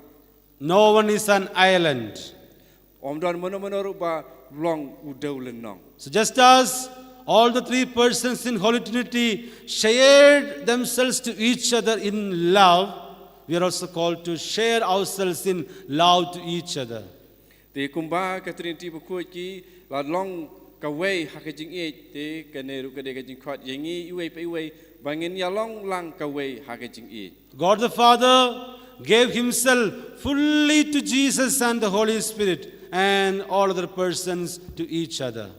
No one is an island. Ym don mano mano ruh ba long u dewlynnong. So just as all the three persons in Holy Trinity shared themselves to each other in love, we are also called to share ourselves in love to each other. Te kumba ka Trinity bakhuid ki la long kawei ha ka jingïeit, te kane ruh ka dei ka jingkhot ïa ngi iwei pa iwei ba ngin ïa long lang kawei ha ka jingïeit. God the Father gave himself fully to Jesus and the Holy Spirit and all other persons to each other.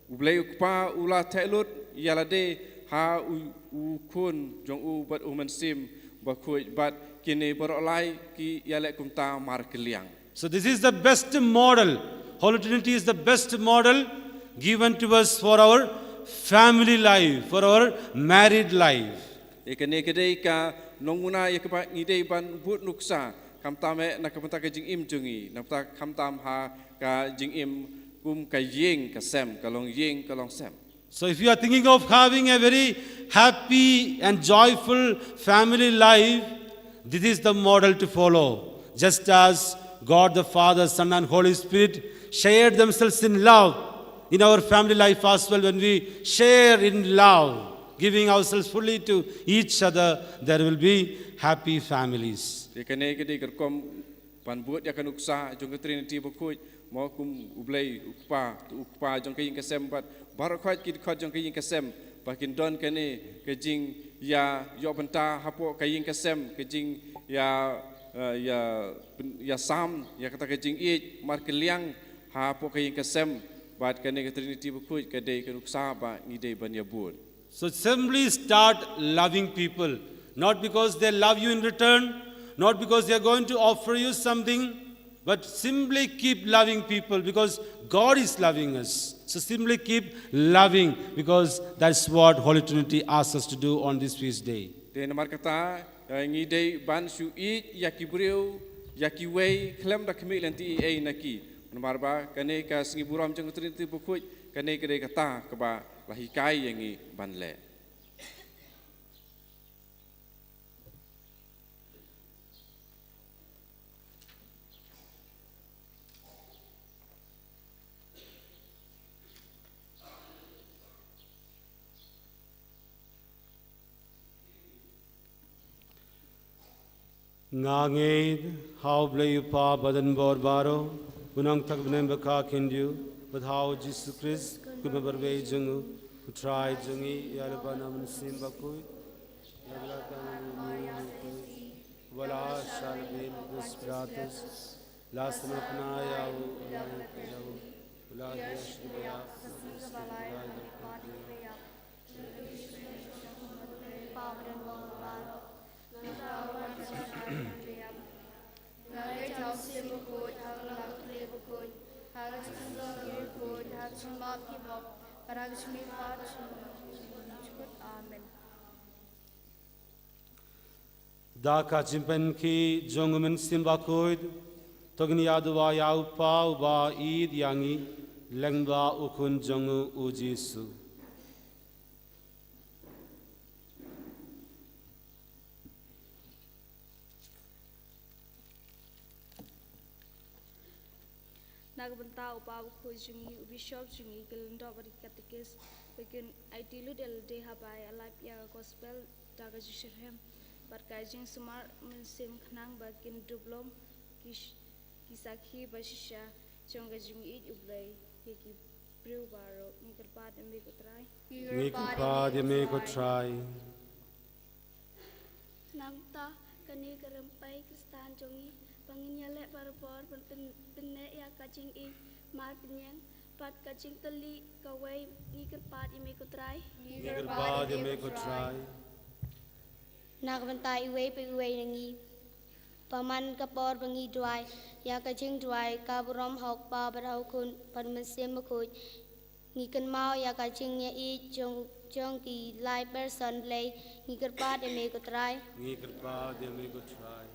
U Blei u Kpa u la theh lut ïa lade ha u, u Khun jong u bad u Mynsiem Bakhuid, bad kine baroh lai ki ïaleh kumta markylliang. So this is the best model. Holy Trinity is the best model given to us for our family life, for our married life. Te kane ka dei ka nongmuna ïa kaba ngi dei ban bud nuksa, khamtam eh na ka bynta ka jingim jong ngi, na ka bynta khamtam ha ka jingim kum ka ïing ka sem, ka longïing ka longsem. So if you are thinking of having a very happy and joyful family life, this is the model to follow. Just as God the Father, Son, and Holy Spirit shared themselves in love, in our family life as well, when we share in love, giving ourselves fully to each other, there will be happy families. Te kane ka dei ka rukom ban bud ïa ka nuksa jong ka Trinity bakhuid, mo, kum U Blei U Kpa, U Kpa jong ka ïing ka sem bad baroh khoit ki dkhot jong ka ïing ka sem, ba kin don kane ka jingïa ïoh bynta hapoh ka ïing ka sem, ka jingïa, eh, ïa, ïa sam ïa kata ka jingïeit markylliang hapoh ka ïing ka sem. Bad kane ka Trinity bakhuid ka dei ka nuksa ba ngi dei ban ïa bud. So simply start loving people, not because they love you in return, not because they are going to offer you something, but simply keep loving people because God is loving us. So simply keep loving because that's what Holy Trinity asks us to do on this feast day. Te namar kata, eh, ngi dei ban shu ïeit ïa ki briew, ïa kiwei khlem da khmih lynti ei ei na ki. Namar ba kane ka sngi burom jong ka Trinity bakhuid, kane ka dei kata kaba la hikai ïa ngi ban leh. Nga ngeit ha U Blei U Kpa badonbor baroh, u nongthoh bneng ba khyndiat, bad ha U Jisu Khrist u khun ba marwei jong u, U Trai jong ngi, ïalehbeiñ U Mynsiem Bakhuid. Ba la shah lade u Pontius Pilatus, la sngewthuh ïa u, la ïa u, la ïa shim ïa u, Amen. Da ka jingpynkhih jong U Mynsiem Bakhuid, to ngin ïa duwai ïa U Kpa uba ïeit ïa ngi, lyngba U Khun jong u, U Jisu. Na ka bynta u Kpa Bakhuid jong ngi, u Bishop jong ngi, ki lyngdoh bad ki katekist, ba kin aiti lut ïa lade haba ïalap ïa ka gospel da ka jingshitrhem bad ka jingsumar mynsiem khnang ba kin dup long ki sh-, ki sakhi ba shisha jong ka jingïeit U Blei ïa ki briew baroh. Ngi kyrpad ïa me ko Trai. Ngi kyrpad ïa me ko Trai. Nangta kane ka rympei Khristan jong ngi ba ngin ïaleh barabor ban pyn-, pynneh ïa ka jingïeit mar pynïeng bad ka jingtylli kawei, ngi kyrpad ïa me ko Trai. Ngi kyrpad ïa me ko Trai. Na ka bynta iwei pa iwei na ngi, ba man ka por ba ngi duwai ïa ka jingduwai ka burom ha U Kpa bad ha U Khun bad U Mynsiem Bakhuid, ngi kynmaw ïa ka jingïeit jong, jong ki lai person Blei, ngi kyrpad ïa me ko Trai. Ngi kyrpad ïa me ko Trai.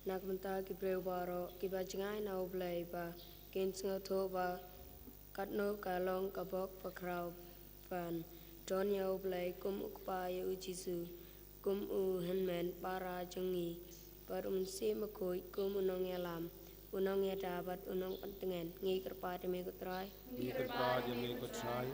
Na ka bynta ki briew baroh kiba jngai na U Blei ba kin sngewthuh ba katno ka long ka bok bakhraw ban don ïa U Blei kum U Kpa, ïa U Jisu kum u hynmen para jong ngi, bad U Mynsiem Bakhuid kum u nongïalam, u nongïada bad u nongpyntngen. Ngi kyrpad ïa me ko Trai. Ngi kyrpad ïa me ko Trai.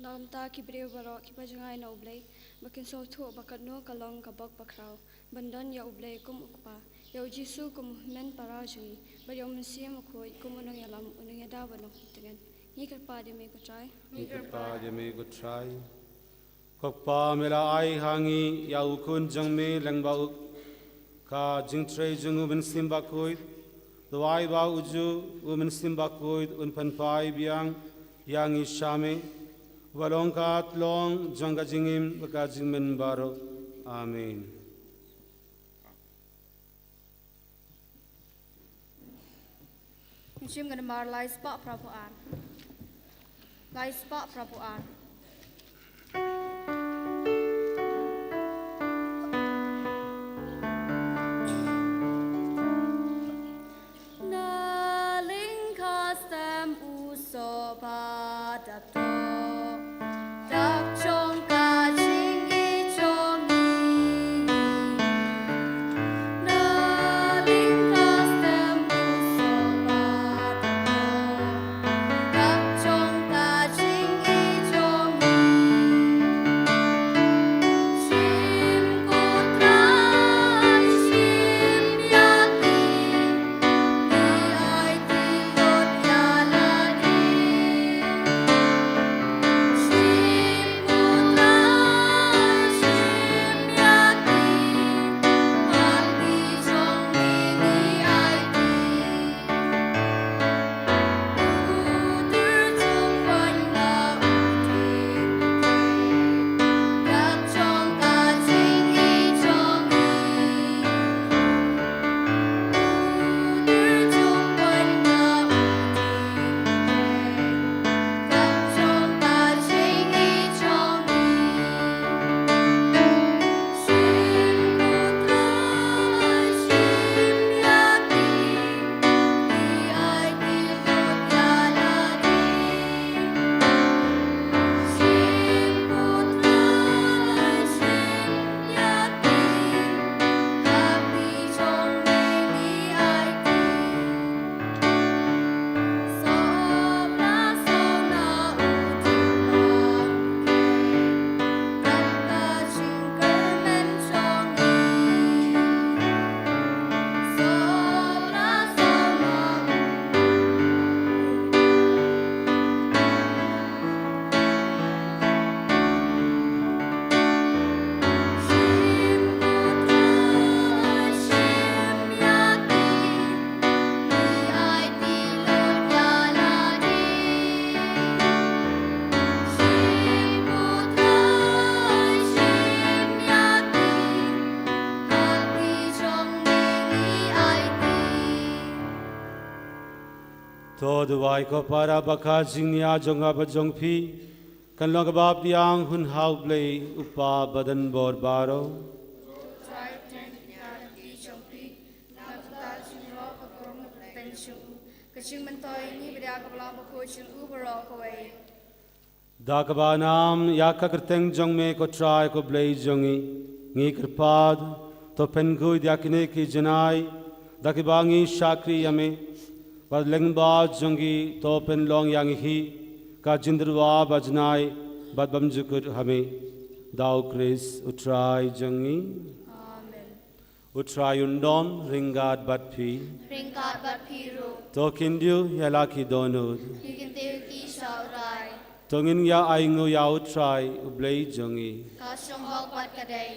Na ka bynta ki briew baroh kiba jngai na U Blei ba kin sngewthuh ba katno ka long ka bok bakhraw ban don ïa U Blei kum U Kpa, ïa U Jisu kum u hynmen para jong ngi, bad ïa U Mynsiem Bakhuid kum u nongïalam, u nongïada bad u nongpyntngen. Ngi kyrpad ïa me ko Trai. Ngi kyrpad ïa me ko Trai. Ko Kpa, me la ai ha ngi ïa U Khun jong me lyngba u, ka jingtrei jong U Mynsiem Bakhuid. Duwai ba uju U Mynsiem Bakhuid un pynphai biang ïa ngi sha me, uba long ka tlong jong ka jingim bad ka jingim baroh. Amen. Ngin shim ka namar lai spah phra phew ar. Lai spah phra phew ar. Na lyngkha stem u soh ba dap To duwai ko para ba ka jingnia jong nga bad jong phi kan long kaba pdiang hun ha U Blei U Kpa badonbor baroh. Ka jingmyntoi ngi bad ïa ka balang bakhuid jong u baroh kawei. Da kaba nam ïa ka kyrteng jong me ko Trai ko Blei jong ngi, ngi kyrpad, to pynguid ïa kine ki janai da kiba ngi shakri ïa me, bad lyngba jong ki to pynlong ïa ngi hi ka jingtyrwa ba janai bad bymjukut ha me. Da U Khrist U Trai jong ngi. Amen. U Trai un don ryngkat bad phi. Ryngkat bad phi ruh. To khyndiat ïa la ki dohnud. Ngi khyndiat ïa ki sha U Trai. To ngin ïa ainguh ïa U Trai U Blei jong ngi. Ka shong hok bad ka dei.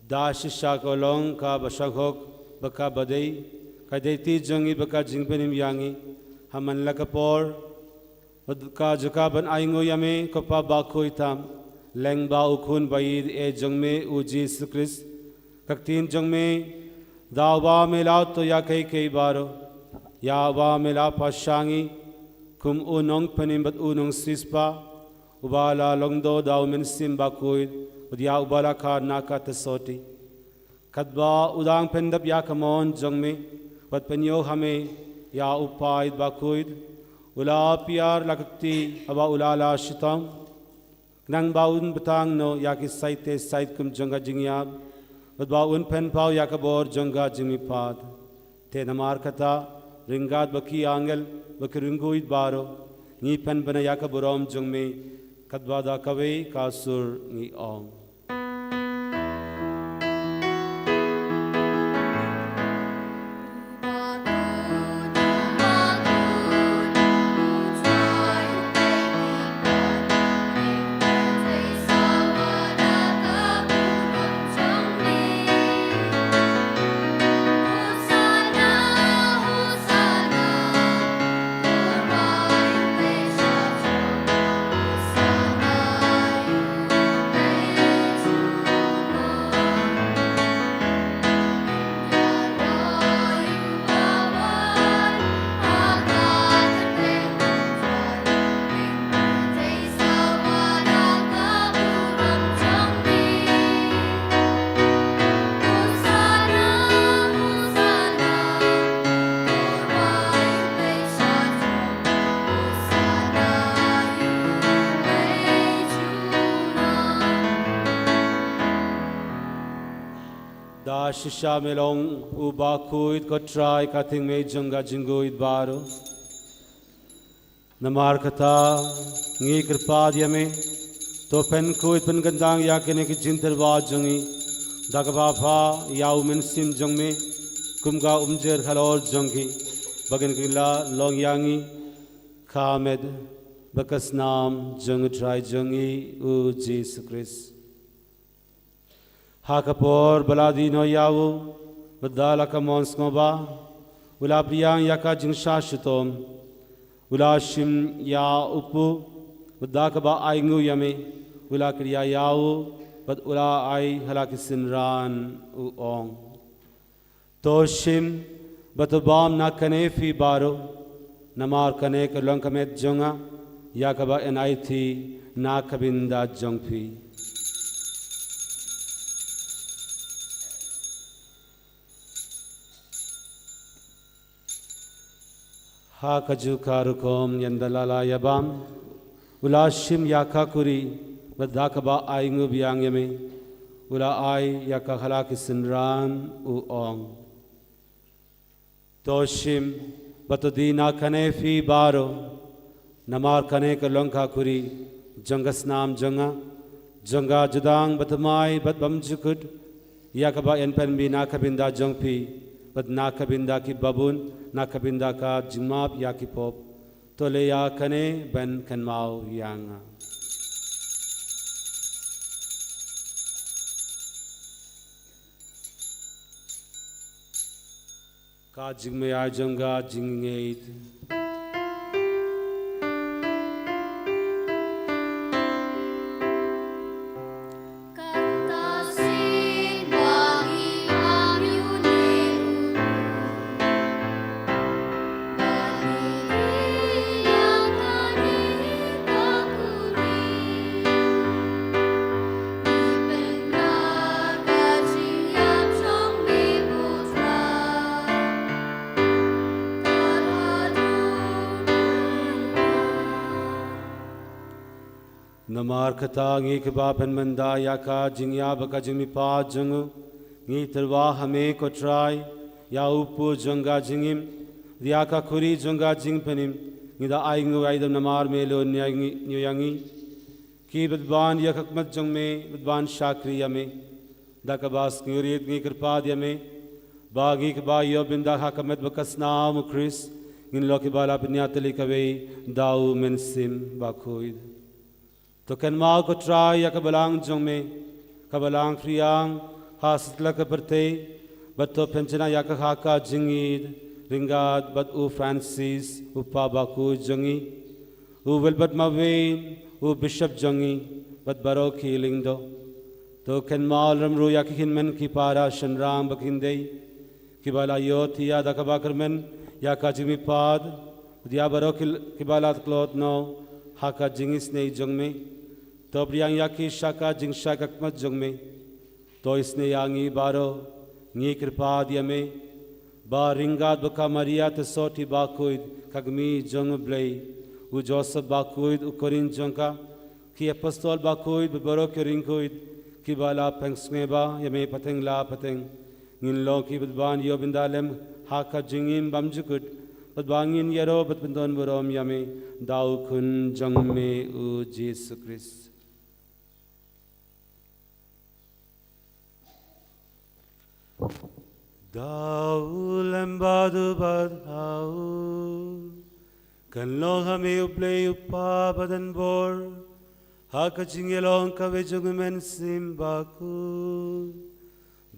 Da shisha ka long kaba shong hok bad kaba dei, ka dei ti jong ngi bad ka jingpynim ïa ngi ha man la ka por. Bad ka jaka ban ainguh ïa me ko Pa bakhuid tam, lyngba U Khun ba ïeit jong me U Jisu Khrist. Ka ktien jong me, da uba me la thoh ïa kiei kiei baroh, ïa uba me la pynshang ïa ngi kum u nongpynim bad u nongsiewspah, uba la lyngdoh da U Mynsiem Bakhuid, bad ïa uba la khad na ka Tsotti. Katba u dang pyndep ïa ka mon jong me, bad pynïoh ha me ïa U Paid bakhuid, u la pynïar la ka kti, haba u la lah shitom. Khnang ba un btang noh ïa ki saite sait kum jong ka jingïap, bad ba un pynpaw ïa ka bor jong ka jingmihpat. Te namar kata, ryngkat bad ki angel bad ki riewkhuid baroh, ngi pynbna ïa ka burom jong me, katba da kawei ka sur ngi ong. Da shisha me long u bakhuid ko Trai ka thingmei jong ka jingkhuid baroh. Namar kata, ngi kyrpad ïa me, to pynkhuid pynkyndang ïa kine ki jingtyrwa jong ngi, da kaba pha ïa U Mynsiem jong me, kum ka umjir halor jong ki, ba kin kylla long ïa ngi ka met bad ka snam jong U Trai jong ngi U Jisu Khrist. Ha ka por ba la die noh ïa u, bad da la ka mon sngewbha, u la pdiang ïa ka jingshah shitom, u la shim ïa u puh, bad da kaba ainguh ïa me, u la kdiah ïa u, bad u la ai ha la ki synran u ong. To shim, bad to bam na kane phi baroh, namar kane ka long ka met jong nga, ïa kaba yn aiti na ka bynta jong phi. Ha kajuh ka rukom ynda la lah ïa bam, u la shim ïa ka kuri, bad da kaba ainguh biang ïa me, u la ai ïa ka ha la ki synran u ong. To shim, bad to die na kane phi baroh, namar kane ka long ka kuri jong ka snam jong nga, jong ka jutang bathymmai bad bymjukut, ïa kaba yn pynmih na ka bynta jong phi, bad na ka bynta kiba bun, na ka bynta ka jingmap ïa ki pop. To leh ïa kane ban kynmaw ïa nga. Ka jingmyntoi jong ka jingngeit. Namar kata ngi kiba pynmynda ïa ka jingïap bad ka jingmihpat jong u, ngi tyrwa ha me ko Trai, ïa u pud jong ka jingim, ïa ka khuri jong ka jingpynim, ngi da ai nguh ai dem namar me lun ïa ngi, ïa ngi. Ki bad ban ïa ka khmat jong me, bad ban shakri ïa me. Da kaba sngewrit ngi kyrpad ïa me, ba ngi kiba ïoh bynda ha ka met bad ka snam u Khrist, ngin long kiba la pynïatylli kawei da u Mynsiem Bakhuid. To kynmaw ko Trai ïa ka balang jong me, ka balang phriang ha satlak ka pyrthei, bad to pynjanai ïa ka ha ka jingïeid ryngkat bad u Francis, u Pope bakhuid jong ngi, u Wilbert Mawei, u Bishop jong ngi, bad baroh ki lyngdoh. To kynmaw lem ruh ïa ki hynmen ki para shynrang ba khyndiat, kiba la ïohthiah da kaba kyrmen ïa ka jingmihpat, bad ïa baroh ki, kiba la tlot noh ha ka jingisynei jong me. To pdiang ïa ki sha ka jingshai ka khmat jong me. To isynei ïa ngi baroh, ngi kyrpad ïa me, ba ryngkat bad ka Maria Theisotti bakhuid, ka kmie jong u Blei, u Joseph bakhuid, u khun jong ka, ki apostol bakhuid, bad baroh ki riewkhuid, kiba la pynsngewbha ïa me pateng la pateng, ngin long ki bad ban ïoh bynda lem ha ka jingim bymjukut, bad ba ngin ïaroh bad pyndon burom ïa me da u Khun jong me u Jisu Khrist. Da u lem bad u bad ha u, kan long ha me u Blei u Kpa badan bor, ha ka jingïalong kawei jong u Mynsiem Bakhuid,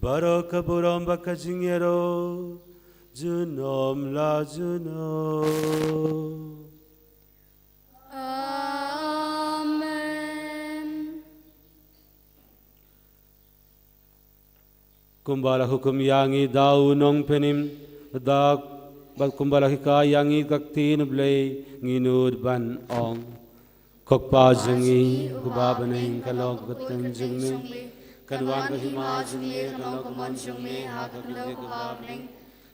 baroh ka burom bad ka jingïaroh, junom la junom. Amen. Kumba la hukum ïa ngi da u Nongpynim, da, bad kumba la hikai ïa ngi ka ktien u Blei, ngin nud ban ong. Ko Kpa jong ngi, uba ha bneng, ka long ka kyrteng jong me. Kan wan ka hima jong me, kan long ka mon jong me, ha ka khyndew kumba ha bneng.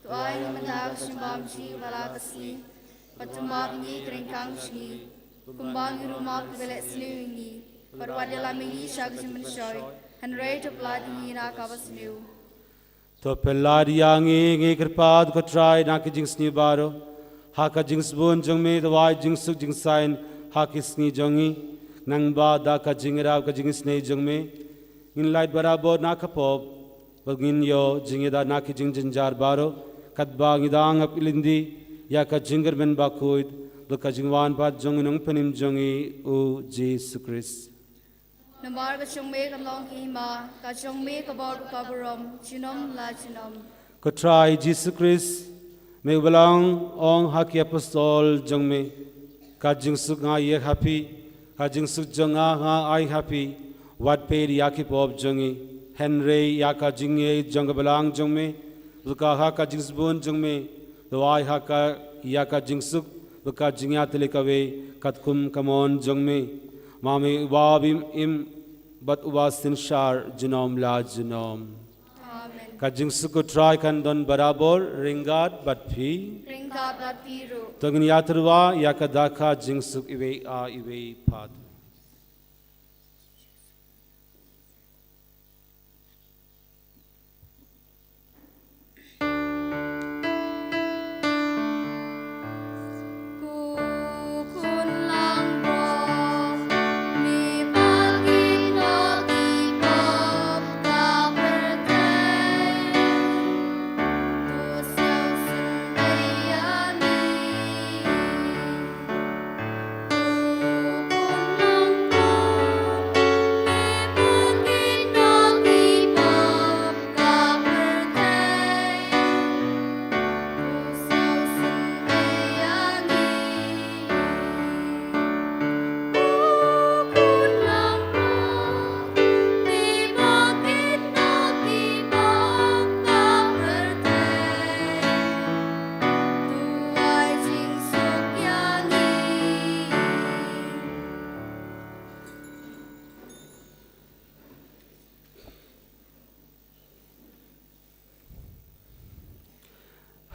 To ai ïa ngi mynta ka jingbam jong ngi ba la ka sngi. Bad to map ïa ngi ki ryngkang jong ngi, kumba ngi ruh map kiba leh sniew ïa ngi. Bad wat ïalam ïa ngi sha ka jingpynshoi, hynrei to pyllait ïa ngi na kaba sniew. To pyllait ïa ngi, ngi kyrpad ko Trai, na ki jingsniew baroh, ha ka jingsbun jong me, to ai jingsuk jingsaiñ ha ki sngi jong ngi. Nangba da ka jingïarap ka jingisynei jong me, ngin lait barabor na ka pop, bad ngin ïoh jingïada na ki jingjynjar baroh, katba ngi dang ap lynti ïa ka jingkyrmen bakhuid, bad ka jingwan pat jong u Nongpynim jong ngi u Jisu Khrist. Namar ka jong me ka long ka hima, ka jong me ka bor ka burom, junom la junom. Ko Trai Jisu Khrist, me uba la ong ha ki apostol jong me, ka jingsuk nga ïa ha phi, ka jingsuk jong nga nga ai ha phi, wat peit ïa ki pop jong ngi, hynrei ïa ka jingïeit jong ka balang jong me, bad ka ha ka jingsbun jong me, to ai ha ka ïa ka jingsuk, bad ka jingïatylli kawei, katkum ka mon jong me. Ma me uba bym im, bad uba synshar junom la junom. Amen. Ka jingsuk u Trai kan don barabor ryngkat bad phi. Ryngkat bad phi ruh. To ngin ïatyrwa ïa ka da ka jingsuk iwei ha iwei pat.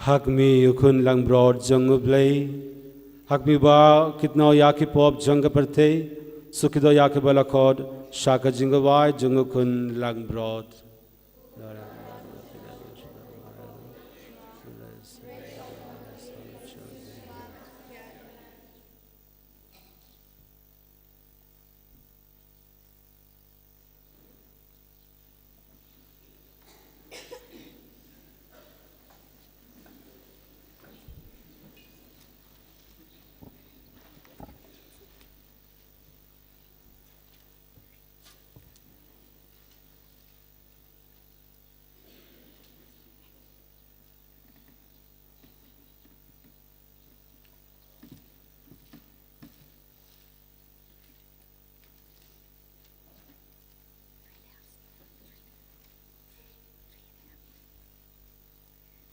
Ha khmih, u Khun langbrot jong u Blei. Ha khmih, ba kit noh ïa ki pop jong ka pyrthei. Sukidor ïa kiba la khot sha ka jingkhawai jong u khun langbrot.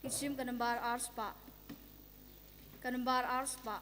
Ki shim ka nambar ar spah. Ka nambar ar spah.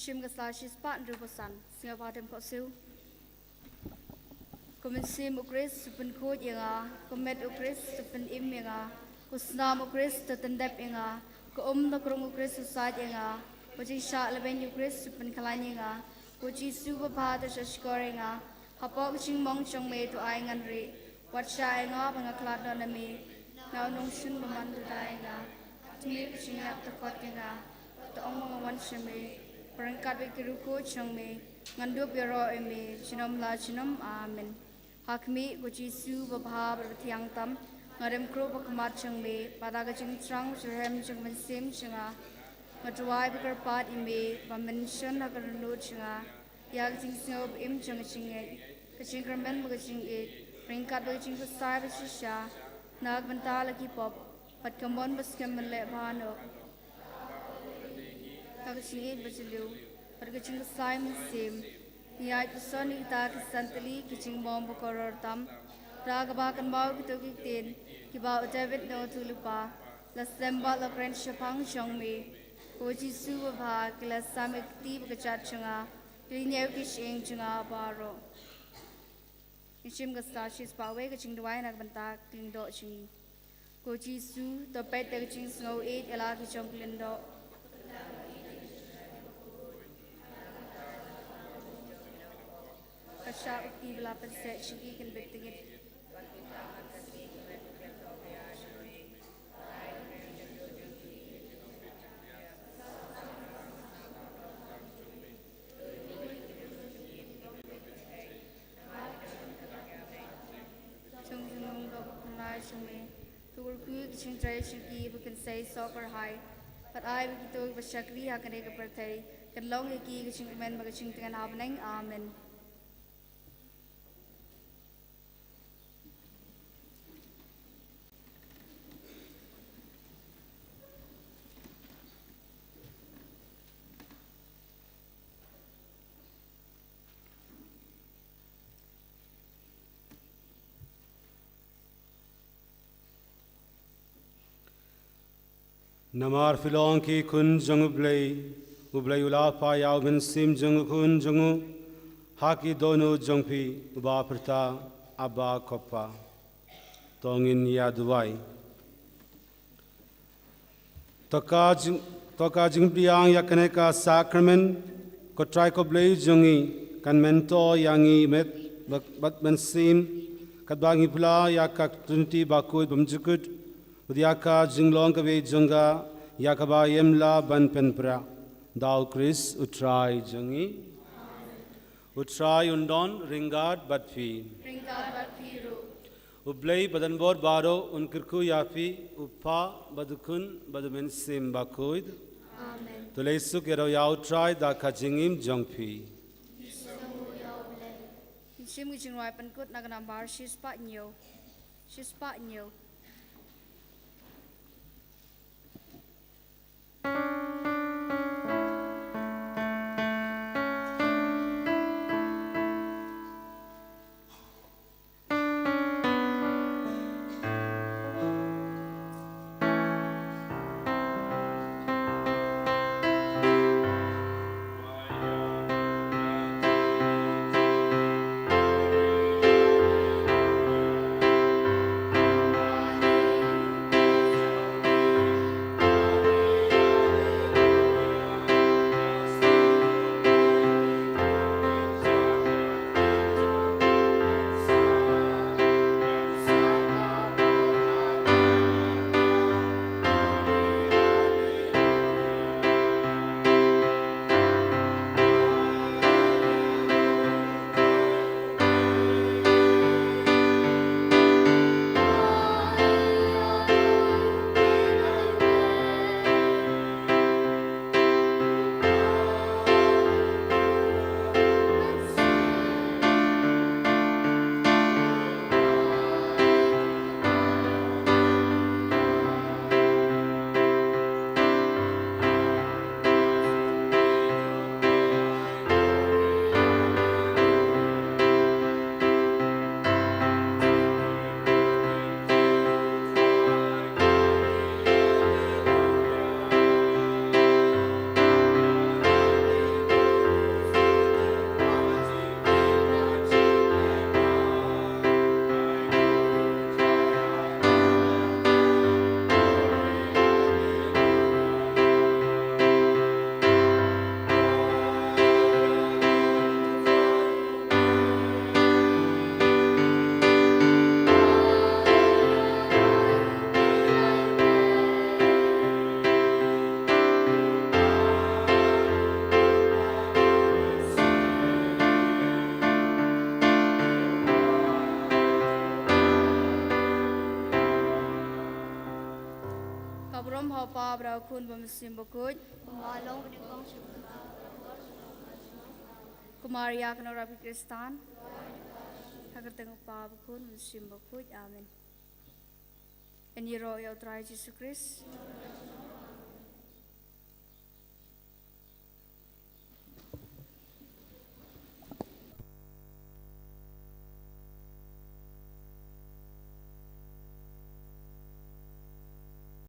Shim ka sla shispah hynriewphew san. Sngewbha dem khohsiew. Ko Mynsiem u Khrist u pynkhuid ïa nga, ko met u Khrist u pynim ïa nga, ko snam u Khrist u tyndep ïa nga, ko um na krung u Khrist u said ïa nga, ko jingshah lehbeiñ u Khrist u pynkhlaiñ ïa nga, ko Jisu babha u shahshkor ïa nga, hapoh ka jingmong jong me to ai ngan rieh, wat shah ïa nga ba nga khlad noh na me, na u nongshun bymman to da ïa nga, to mih ka jingïap to khot ïa nga, to ong ba nga wan sha me, ba ryngkat bad ki riewkhuid jong me, ngan dup ïaroh ïa me, junom la junom. Amen. Ha khmih, ko Jisu babha bad bathiang tam, nga dem khrup ha khmat jong me, bad da ka jingthrang jyrhem jong ka mynsiem jong nga, nga duwai bad kyrpad ïa me, ba men shon ha ka dohnud jong nga, ïa ka jingsngew ba im jong ka jingngeit, ka jingkyrmen bad ka jingïeit, ryngkat bad ka jingpynsai bad shisha, na ka bynta la ki pop, bad ka mon ba skhem ban leh bha noh. Ha ka jingïeit ba jylliew, bad ka jingpynsai mynsiem, ngi ïaid puson ïa kita ki san tylli ki jingbym bun koror tam, da kaba kynmaw kito ki ktien, kiba u David u nongïathuhlypa, la slem bad la kren shaphang jong me, ko Jisu babha, ki la sam ïa ka kti bad ka kjat jong nga, ki la ñiew ki shyieng jong nga baroh. Ngi shim ka sla shispah wei ka jingduwai na ka bynta ka lyngdoh jong ngi. Ko Jisu, to peit da ka jingsngew ïeit ïa la ki jong ka lyngdoh. Ka shah u kti ba la pynseh jong ki kan bit tngit. Jong jong nong dok pynlai jong me. To kyrkhu ïa ki jingtrei jong ki ba kin sei soh kyrhai. Bad ai ba kito kiba shakri ha kane ka pyrthei kan long ïa ki ka jingkmen bad ka jingtngen ha bneng. Amen. Namar phi long ki khun jong U Blei, U Blei u la phah ïa u Mynsiem jong u Khun jong u ha ki dohnud jong phi, uba pyrta, Abba, ko Pa. To ngin ïa duwai. To ka jing, to ka jingpdiang ïa kane ka sakramen, ko Trai ko Blei jong ngi, kan myntoi ïa ngi met bad, bad mynsiem, katba ngi pla ïa ka Trinity bakhuid bymjukut, bad ïa ka jinglong kawei jong ka, ïa kaba ym lah ban pynpra. Da U Khrist U Trai jong ngi. U Trai un don ryngkat bad phi. Ryngkat bad phi ruh. U Blei badonbor baroh un kyrkhu ïa phi, U Kpa bad U Khun bad U Mynsiem Bakhuid. Amen. To leit suk ïaroh ïa U Trai da ka jingim jong phi. Ngi sngewbha ïa U Blei. Ngi shim ki jingrwai pynkut na ka nambar shispah hynñiew. Shispah hynñiew. Burom ha u Pa bad ha u Khun bad u Mynsiem Bakhuid. Kumba long ba dei kong sha. Ko Maria ka nongrap ki Khristan. Ha ka kyrteng u Pa bad u Khun bad u Mynsiem Bakhuid. Amen. Yn ïaroh ïa u Trai Jisu Khrist.